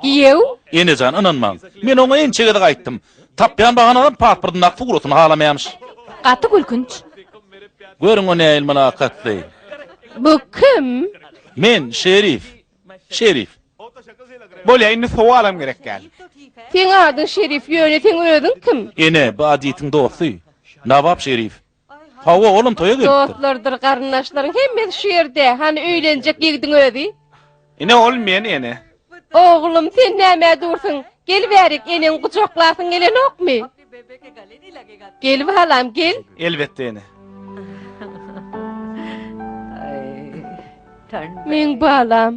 Giýew? Enejan ynanmaň. Men oňa ençe gezek aýtdym. Tapýan bahanasam pasportyndaky suratyny halamaýamyş. Gaty gülkünç. Görüň o nähili mylakatly. Bu kim? Men, Şerif. Şerif. Bolýa indi sowalam gerek däl. Seň adyň Şerif, ýöne seň özüň kim? Ene, bu Aditiň dosty. Nawab Şerif. Hawa, olam toýa gelipdir. Dostlardyr garyndaşlaryň hemmesi şu ýerde. Hany öýlenjek ýigidiň özi? Ine ol men ene. Oglum, sen nämä dursuň? Gel bärik, eneňi gujaklasyň gelenokmy? Gel balam, gel. Elbetde ene. Meň balam.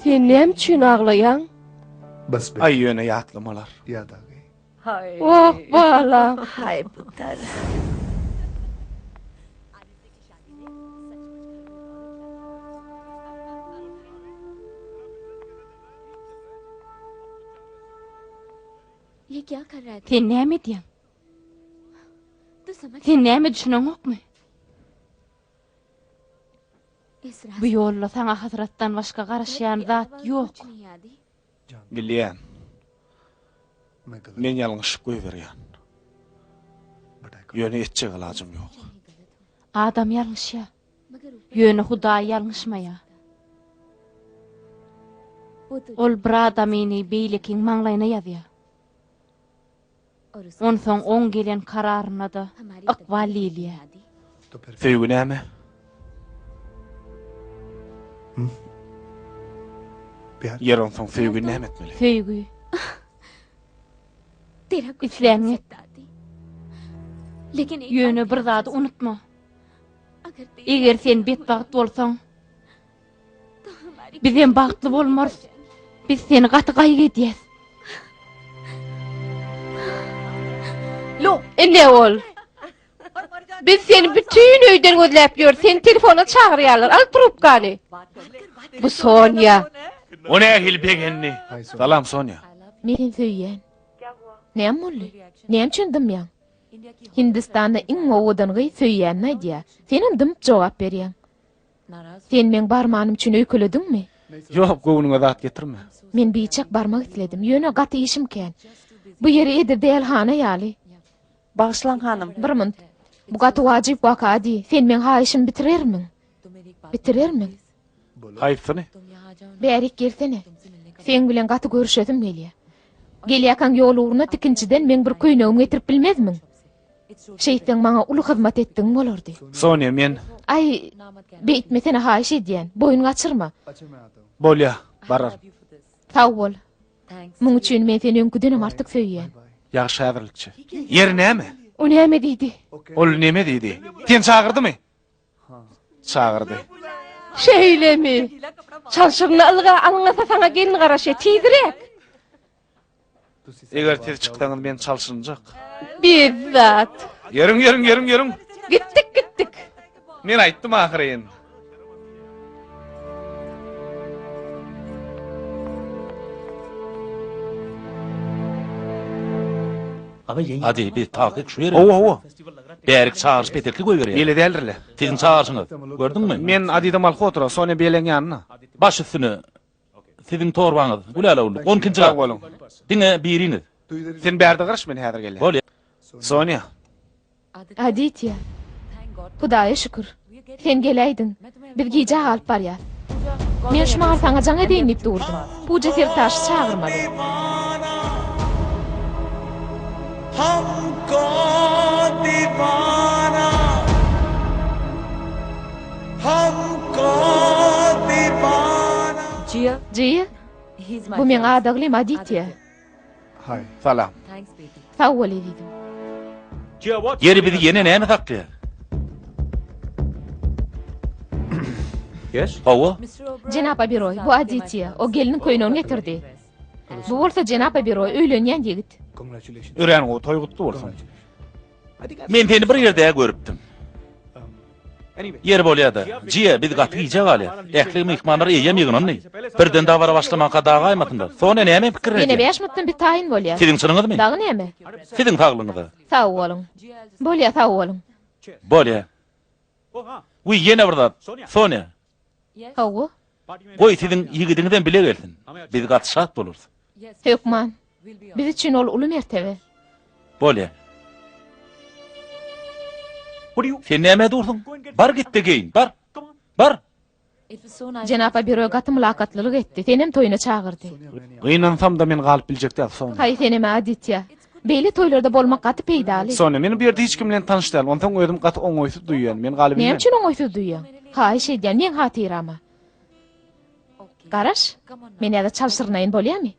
Sen näme üçin aglaýaň? Aý ýöne ýatlamalar. Oh balam. Sen näme edýäň? Sen näme düşüneňokmy? Bu ýolda saňa hasratdan başga garaşýan zat ýok. Bilýän. Men ýalňyşyp goýberýän. Ýöne etjek alajym ýok. Adam ýalňyşýar. Ýöne Hudaý ýalňyşmaýar. Ol bir adamyny beýlekiň maňlaýyna ýazýar. Onsoň oň gelen kararyna-da ykbal diýilýär. Söýgi näme? Ýer onsoň söýgi näme etmeli? Söýgi. Isläniňi et. Ýöne bir zady unutma. Eger sen betbagt bolsaň, Bizem bagtly bolmarys. Biz seni gaty gaýgy edýäs. Ine ol. Biz seni bütin öýden gözläp ýörüs. Seni telefona çagyrýarlar. Al trubkany. Bu Sonýa. O nähili begendi. Salam Sonýa. Men seni söýýän. Näme boldy? Näme üçin dymýaň? Hindistanda iň owadan gyz söýýänini aýdýar. Senem dymyp jogap berýäň. Sen meň barmanym üçin öýkelediňmi? Ýok, göwnüňe zat getirme. Men biçak barmak isledim, ýöne gaty işim kän. Bu ýeri edil dälhana ýaly. Bagyşlaň, hanym. Bir munt. Bu gaty wajyp waka, Adi. Sen meň haýyşymy bitirermiň? Bitirermiň? Haýsyny? Bärik gelsene. Seň bilen gaty görüşesim gelýär. Gelýärkäň ýol ugruna tikinçiden meň bir köýnegimi getirip bilmezmiň? Şeýtseň maňa uly hyzmat etdigiň bolardy. Sonýa, men. Aý, beýtmesene haýyş edýän. Boýun gaçyrma. Bolýa, bararyn. Sag bol. Muň üçin men seni öňküdenem artyk söýýän. Ýagşy häzirlikçe. Ýeri näme? O näme diýdi? Ol neme diýdi? Seni çagyrdymy? Çagyrdy. Şeýlemi? Çalşyryna ylga, alňasa saňa gelin garaşýa, tizräk. Eger siz çyksaňyz men çalşynjak. Bizzat. Ýörüň, ýörüň, ýörüň, ýörüň. Gitdik, gitdik. Men aýtdym ahyryn. Hadi biz takyk şu ýere. Hawa, hawa. Bärik çagyryş petekli goýberýär. Beýle däldir-le. Siziň çagyryşyňyz. Gördüňmi? Men Adida Malhotra, Sonýa Beleň ýanyna. Baş üstüne. Siziň torbaňyz, Gülälä gulluk. On ikinji Sag boluň. Diňe biriňiz. Sen bärde garaş, men häzir gelýän. Bolýa. Sonýa. Aditýa. Hudaýa şükür. Sen geläýdiň. Biz gijä galyp barýas. Men şu mahal saňa jaň edeýin diýip durdum. Puja Sertaşy çagyrmaly. Jiýa, bu meň adaglym Aditýa. Salam. Sag bol ezizim. Ýeri bizi ýene näme saklaýar? Hawa. Jenap Oberoi, bu Aditýa. O gelniň köýnegini getirdi. Bu bolsa jenap Oberoi, öýlenýän ýigit. Örän gowy toý gutly bolsun. Men seni bir ýerde görüpdim. Ýeri bolýa-da. Jiýe, biz gaty gijä galýas. Ähli myhmanlar eýýäm ýygnandy. Birden dabara başlamanka dagaýmasynlar. Sonýa näme pikir Ýene edýär? bäş minutdan biz taýyn bolýas. Siziň çynyňyzmy? Dagy näme? Siziň saglygyňyza. Sag boluň. Bolýa, sag boluň. Bolýa. Wiý, ýene bir zat. Sonýa. Hawa. Goý, siziň ýigidiňizem bile gelsin. Biz gaty şat bolarys. Hökman. Biz üçin ol uly mertebe. Bolýa. Sen nämä dursuň? Bar git-de geýin, bar. Bar. Jenap Oberoi gaty mylakatlylyk etdi. Senem toýuna çagyrdy. Gynansam-da men galyp biljek däl, Sonýa. Haý, senem-ä, Aditýa. Beýle toýlarda bolmak gaty peýdaly. Sonýa, men bu ýerde hiç kim bilen tanyş däl. Onsoň özüm gaty oňaýsyz duýýan. Men galybilmen. Näme üçin oňaýsyz duýýaň? Haýyş edýän, meň hatyrama. Garaş, men häzir çalşyrynaýyn bolýamy?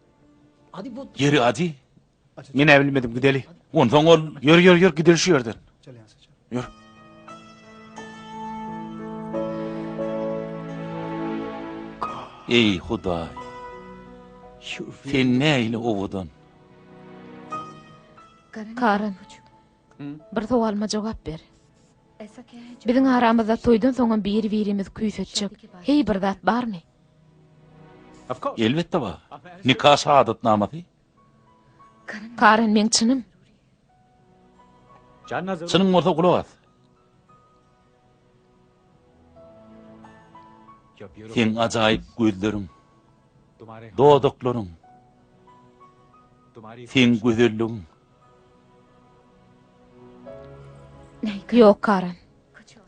Ýeri, Adi. Men-ä bilmedim, gideli. Onsoň ol. Ýör, ýör, ýör, gideli şu ýerden. Ýör. Eý, Hudaý! Sen nähili owadan! Karan, bir sowalyma jogap ber. Biziň aramyzda toýdan soňam biri-birimizi küýsetjek heý bir zat barmy? Elbetde bar. Nika şahadatnamasy. Karan, meň çynym. Çynyň bolsa gulak as. Seň ajaýyp gözleriň, dodaklaryň, seň gözelligiň. Ýok, Karan.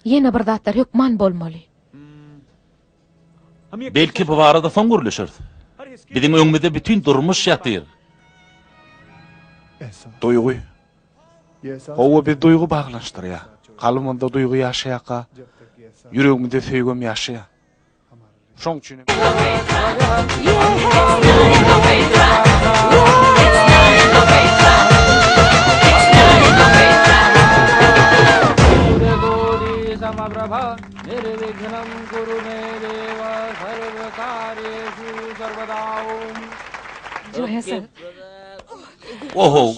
Ýene bir zatlar hökman bolmaly. Belki bu barada soň gürleşeris. Biziň öňümizde bütin durmuş ýatyr. Duýgy. Hawa, biz duýgy baglanyşdyrýar. Kalbymyzda duýgy ýaşaýarka, ýüregimizde söýgem ýaşaýar. Şoň üçin hem. Ohow,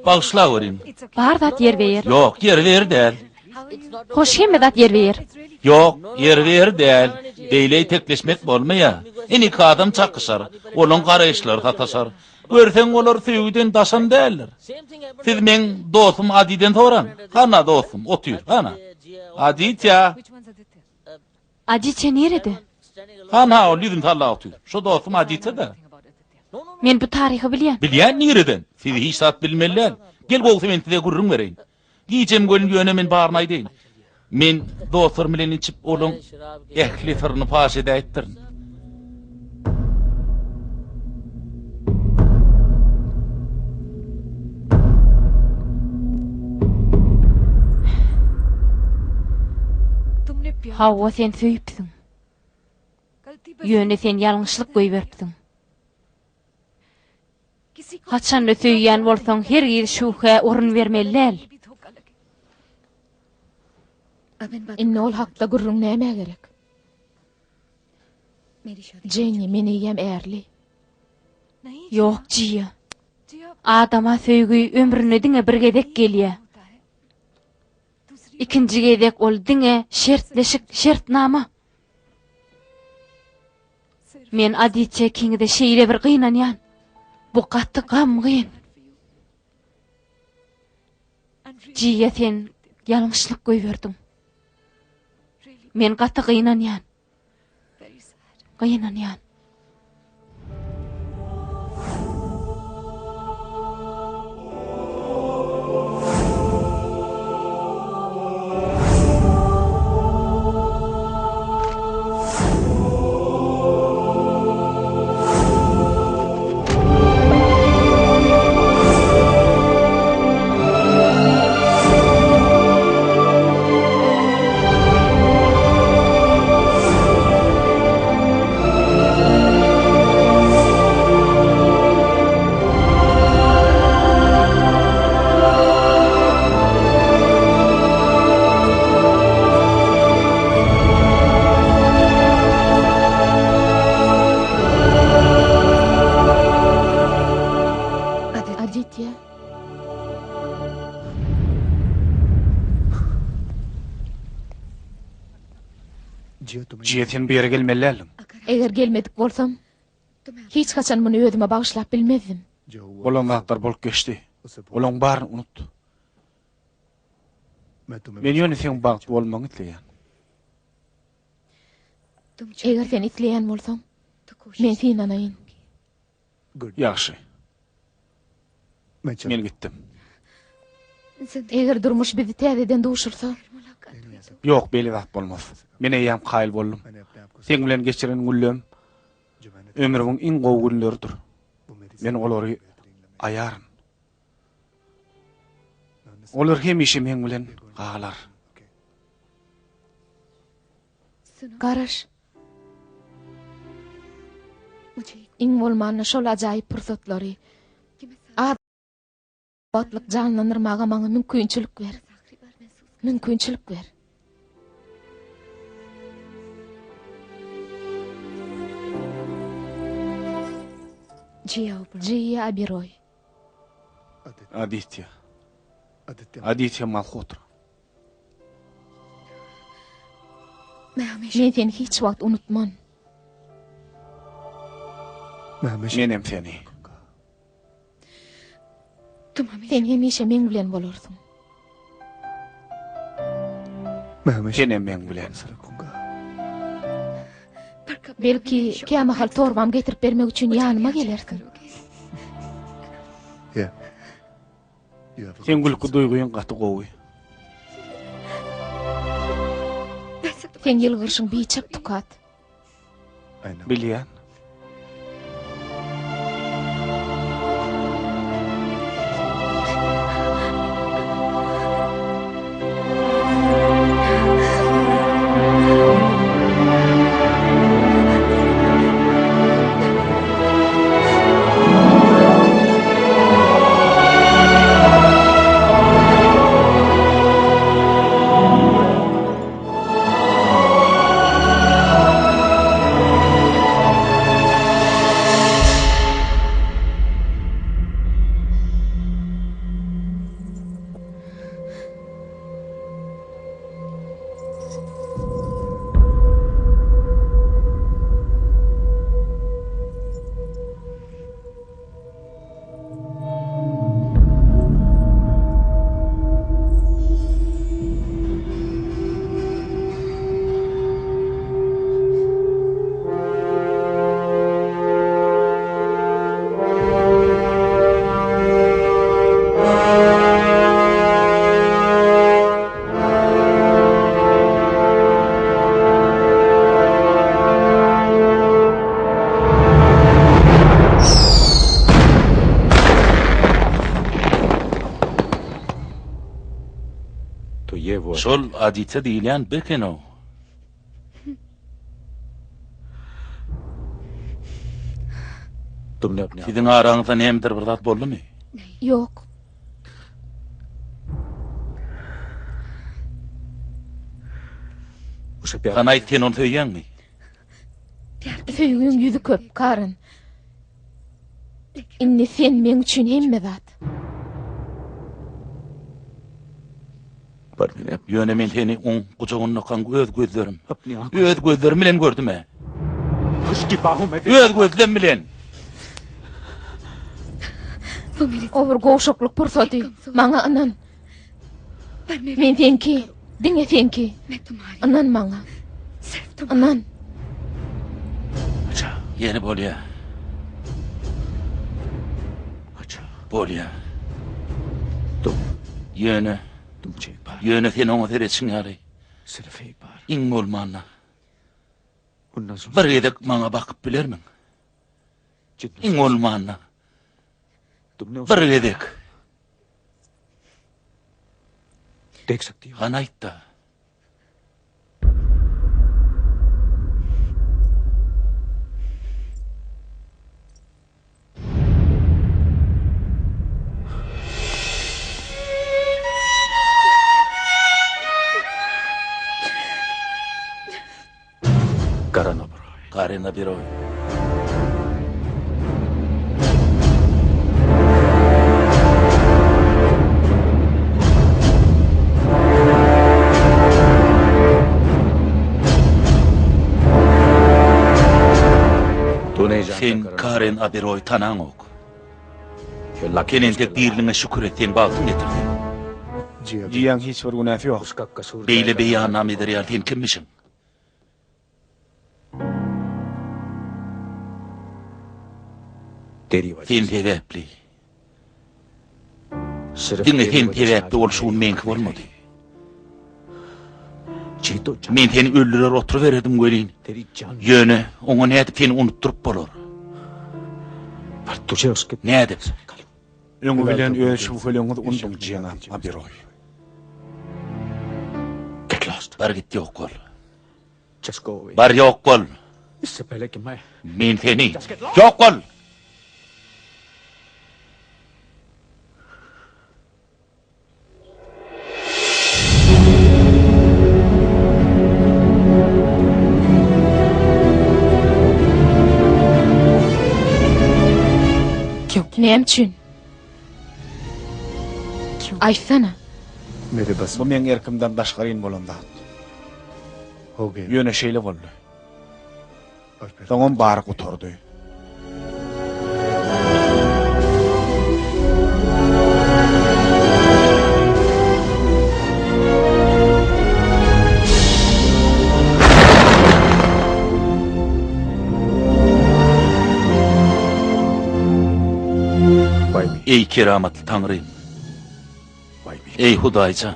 bagyşlaweriň. Bar zat ýerbe-ýer. Ýok, ýerbe-ýer däl. Hoş hemme zat ýerbe-ýer. Ýok, ýerbe-ýer däl. Beýle itekleşmek bolmaýar. Indiki adam çakyşar. Olaň garaýyşlary sataşar. Görseň olar söýgüden daşam däldir. Siz meň dostum Adiden soraň. Hana dostum, otyr, hana. Aditýa! Aditýa nirede? Hana ol ýüzüni sallap otyr. Şo dostum Aditýa-da. Men bu taryhy bilýän. Bilýän nireden? Siz hiç zat bilmeli däl. Gel gowsy men size gürrüň bereýin. Gijem gelin ýöne men baryny aýdaýyn. Men dostlarym bilen içip olaň ähli syryny paş edäýipdirin. Hawa sen söýüpsiň. Ýöne sen ýalňyşlyk goýberipsiň. Haçanda söýýän bolsaň hergiz şübhä orun bermeli däl. Indi ol hakda gürrüň nämä gerek? Jenni, men eýýäm ärli. Ýok, Jiýa. Adama söýgi ömründe diňe bir gezek gelýär. Ikinji gezek ol diňe şertleşik, şertnama. Men Aditýa ikiňize şeýle bir gynanýan. Bu gaty gamgyn. Jiýa sen ýalňyşlyk goýberdiň. Men gaty gynanýan. Gynanýan. Jiýe sen bu ýere gelmeli däldiň. Eger gelmedik bolsam, hiç haçan muny özüme bagyşlap bilmezdim. Bolan zatlar bolup geçdi. Olaň baryny unut. Men ýöne seň bagtly bolmagyňy isleýän. Eger sen isleýän bolsaň, men synanaýyn. Ýagşy. Men gitdim. Eger durmuş bizi täzeden duşursa? Ýok, beýle zat bolmaz. Men eýýäm kaýyl boldum. Seň bilen geçiren günlem ömrümiň iň gowy günleridir. Men olary aýaryn. Olar hemişe meň bilen galar. Garaş. Iň bolmanda şol ajaýyp pursatlary az wagtlyk janlandyrmaga maňa mümkinçilik ber. Mümkinçilik ber. Jiýa Abiroý. Aditýa. Aditýa Malhotra. Men seni hiç wagt unutman. Menem seni. Sen hemişe meň bilen bolarsyň. Senem meň bilen. Belki, kämahal torbam getirip bermek üçin ýanyma gelersiň. Seň gülki duýgyň gaty gowy. Seň ýylgyryşyň biçak tukat. Bilýän. Şol Aditýa diýilýän bir eken-ow. Siziň araňyzda nämedir bir zat boldumy? Ýok. Hany aýt, sen ony söýýäňmi? Söýgiň ýüzi köp, Karen. Indi sen meň üçin hemme zat. Ýöne men seni oň gujagyndakaň öz gözlerim, öz gözlerim bilen gördüm-ä. Öz gözlem bilen! O bir gowşaklyk pursady. Maňa ynan. Men seňki, diňe seňki. Ynan maňa. Ynan. Ýeri bolýa. Bolýa. Ýöne, ýöne sen oňa seretşiň ýaly. Iň bolmanda bir gezek maňa bakyp bilermiň? Iň bolmanda bir gezek. Hany aýt-da. Karan Oberoi. Sen Karen Aberoý tanaňok. Sen entek diriligiňe şükür et, seň bagtyň getirdi. Jiýaň hiç bir günäsi ýok. Beýle beýannama eder ýaly sen kimmişiň? Sen sebäpli. Diňe sen sebäpli ol şu gün meňki bolmady. Men seni öldürer oturybererdim welin, ýöne oňa nädip seni unutdyryp bolar? Nädip? Öňi bilen öz şübheligiňizi unudyň, jenap Oberoi. Bar git ýok bol. Bar ýok bol. Men seni. Ýok bol! Näme üçin? Aýtsana. Bu meň erkimden daşgaryn bolan zat. Ýöne şeýle boldy. Soňam bary gutardy. Eý keramatly Taňrym! Eý Hudaý jan!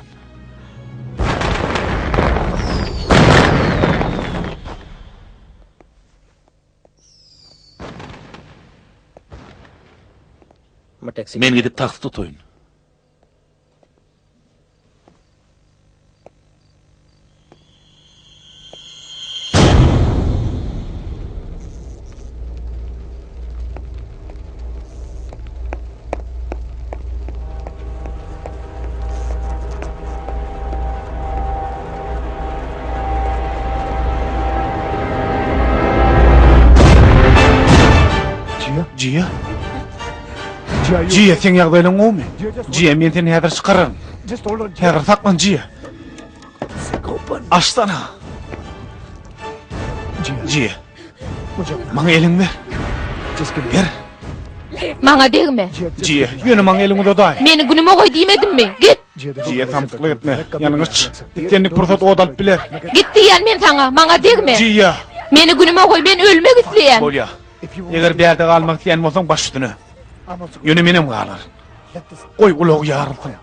Men gidip taksi tutaýyn. Jiýa. Jiýa, seň ýagdaýlaň gowumy? Jiýa, men seni häzir çykararyn. Häzir saklan, Jiýa. Açsana. Jiýa. Maňa eliňi ber. Ber. Maňa degme. Jiýa, ýöne maňa eliňi uzadaý. Meni günüme goý diýmedimmi? Git. Jiýa, samsyklyk etme. Ýalňyş. Islendik pursat ot alyp biler. Git diýýän men saňa. Maňa degme. Jiýa. Meni günüme goý, men ölmek isleýän. Bolýa. Eger bärde galmak isleýän bolsaň, baş üstüne. Ýöne menem galaryn. Goý, ulag ýarylsyn.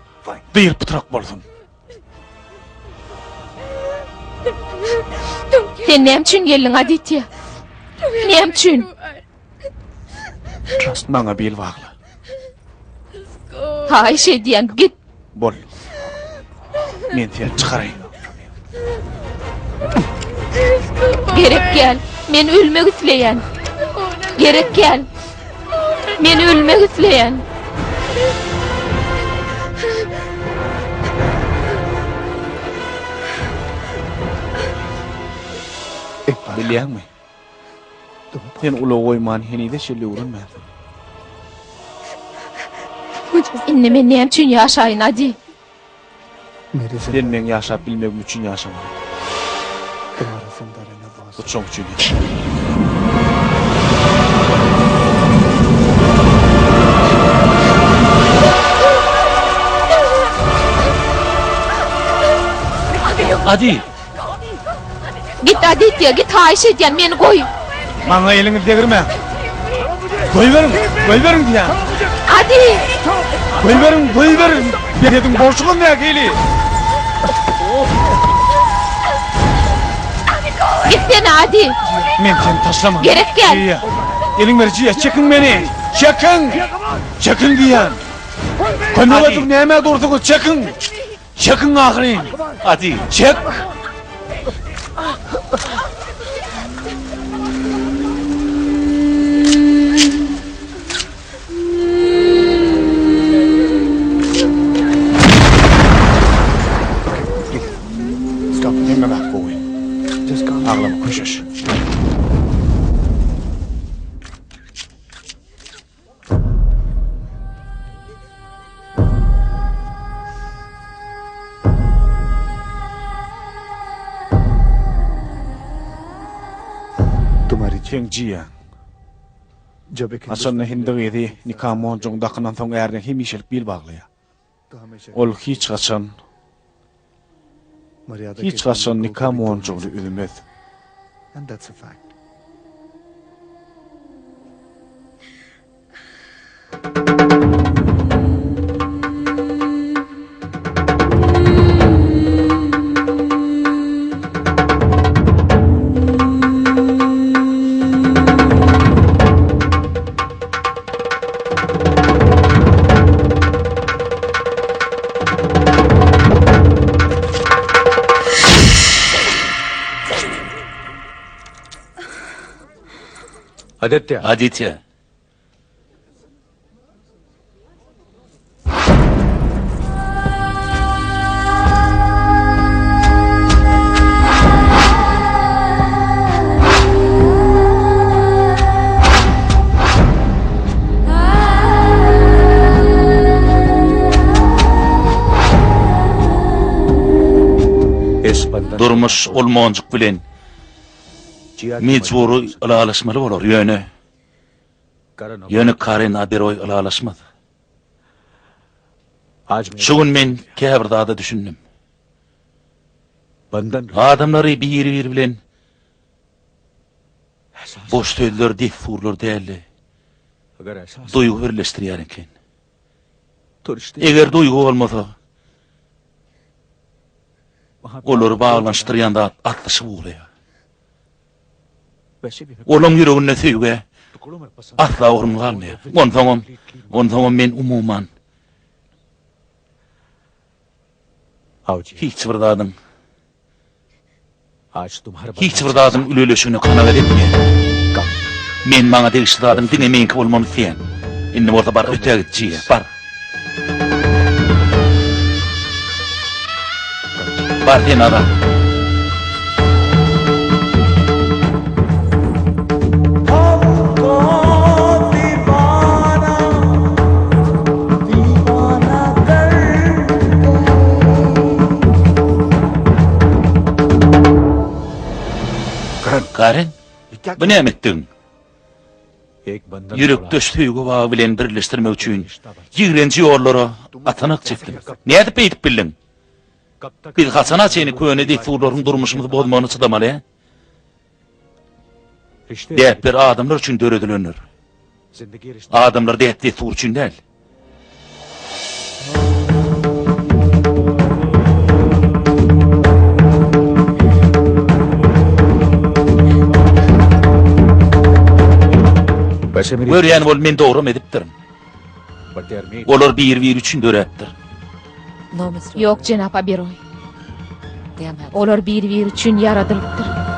Dyr-pytrak bolsun. Sen näme üçin geldiň, Aditýa? Näme üçin? Maňa bil bagla. Haýyş edýän, git. Bol. Men seni çykaraýyn. Gerek gel. Men ölmek isleýän. Gerek gel. Men ölmek isleýän. Bilýäňmi? Sen ulag goýman henize çenli öwrenmänsiň. Indi men näme üçin ýaşaýyn, Adi? Sen meň ýaşap bilmegim üçin ýaşamaly. Hut şoň üçin ýaşa. Adi! Git Aditýa, git haýyş edýän, meni goý. Maňa eliňizi degirmäň. Goýberiň, goýberiň diýýän. Adi! Goýberiň, goýberiň. Siziň bolşuňyz nähili? Gitsene Adi! Men seni taşlaman. Gerek gel. Jiýa. Eliň ber Jiýa, çekiň meni. Çekiň! Çekiň diýýän. Kömek ediň, nämä dursuňyz, çekiň! Çekiň ahyryn! Adi! Çek! Stop, hemme zat gowy. Aglama, köşeş. Seň jiýäň. Haçanda hindi gyzy nika monjugyny dakynansoň ärine hemişelik bil baglaýar. Ol hiç haçan hiç haçan nika monjugyny üzmez. Aditya. Aditya. Durmuş ol monjuk bilen mejbury ylalaşmaly bolar, ýöne Ýöne Karen Aberoý ylalaşmaz. Şu gün men käbir zada düşündim. Adamlary biri-biri bilen boş sözler, dessurlar däl-de, duýgy birleşdirýär eken. Eger duýgy bolmasa, olary baglanyşdyrýan zat aslyşyp ugraýar. Olaň ýüreginde söýgä asla orun galmaýar. Onsoňam, onsoňam men umuman hiç bir zadyň hiç bir zadyň üleleşigine kanagat etmeýän. Men maňa degişli zadyň diňe meňki bolmagyny isleýän. Indi bolsa bar ötä git, Jiýa, bar. Bar sen azat. Karen, bu näme etdigiň? Ýürekdeş söýgi bagy bilen birleşdirmek üçin ýigrenji ýollara atanak çekdim. Nädip beýdip bildiň? Biz haçana çenli köne dessurlaryň durmuşymyzy bozmagyna çydamaly, hä? Däpler adamlar üçin döredilendir. Adamlar däp-dessur üçin däl. Görýän bol men dogram edipdirin. Olar bir-biri üçin döräpdir. Ýok, jenap Aberoý. Olar bir-biri üçin ýaradylypdyr.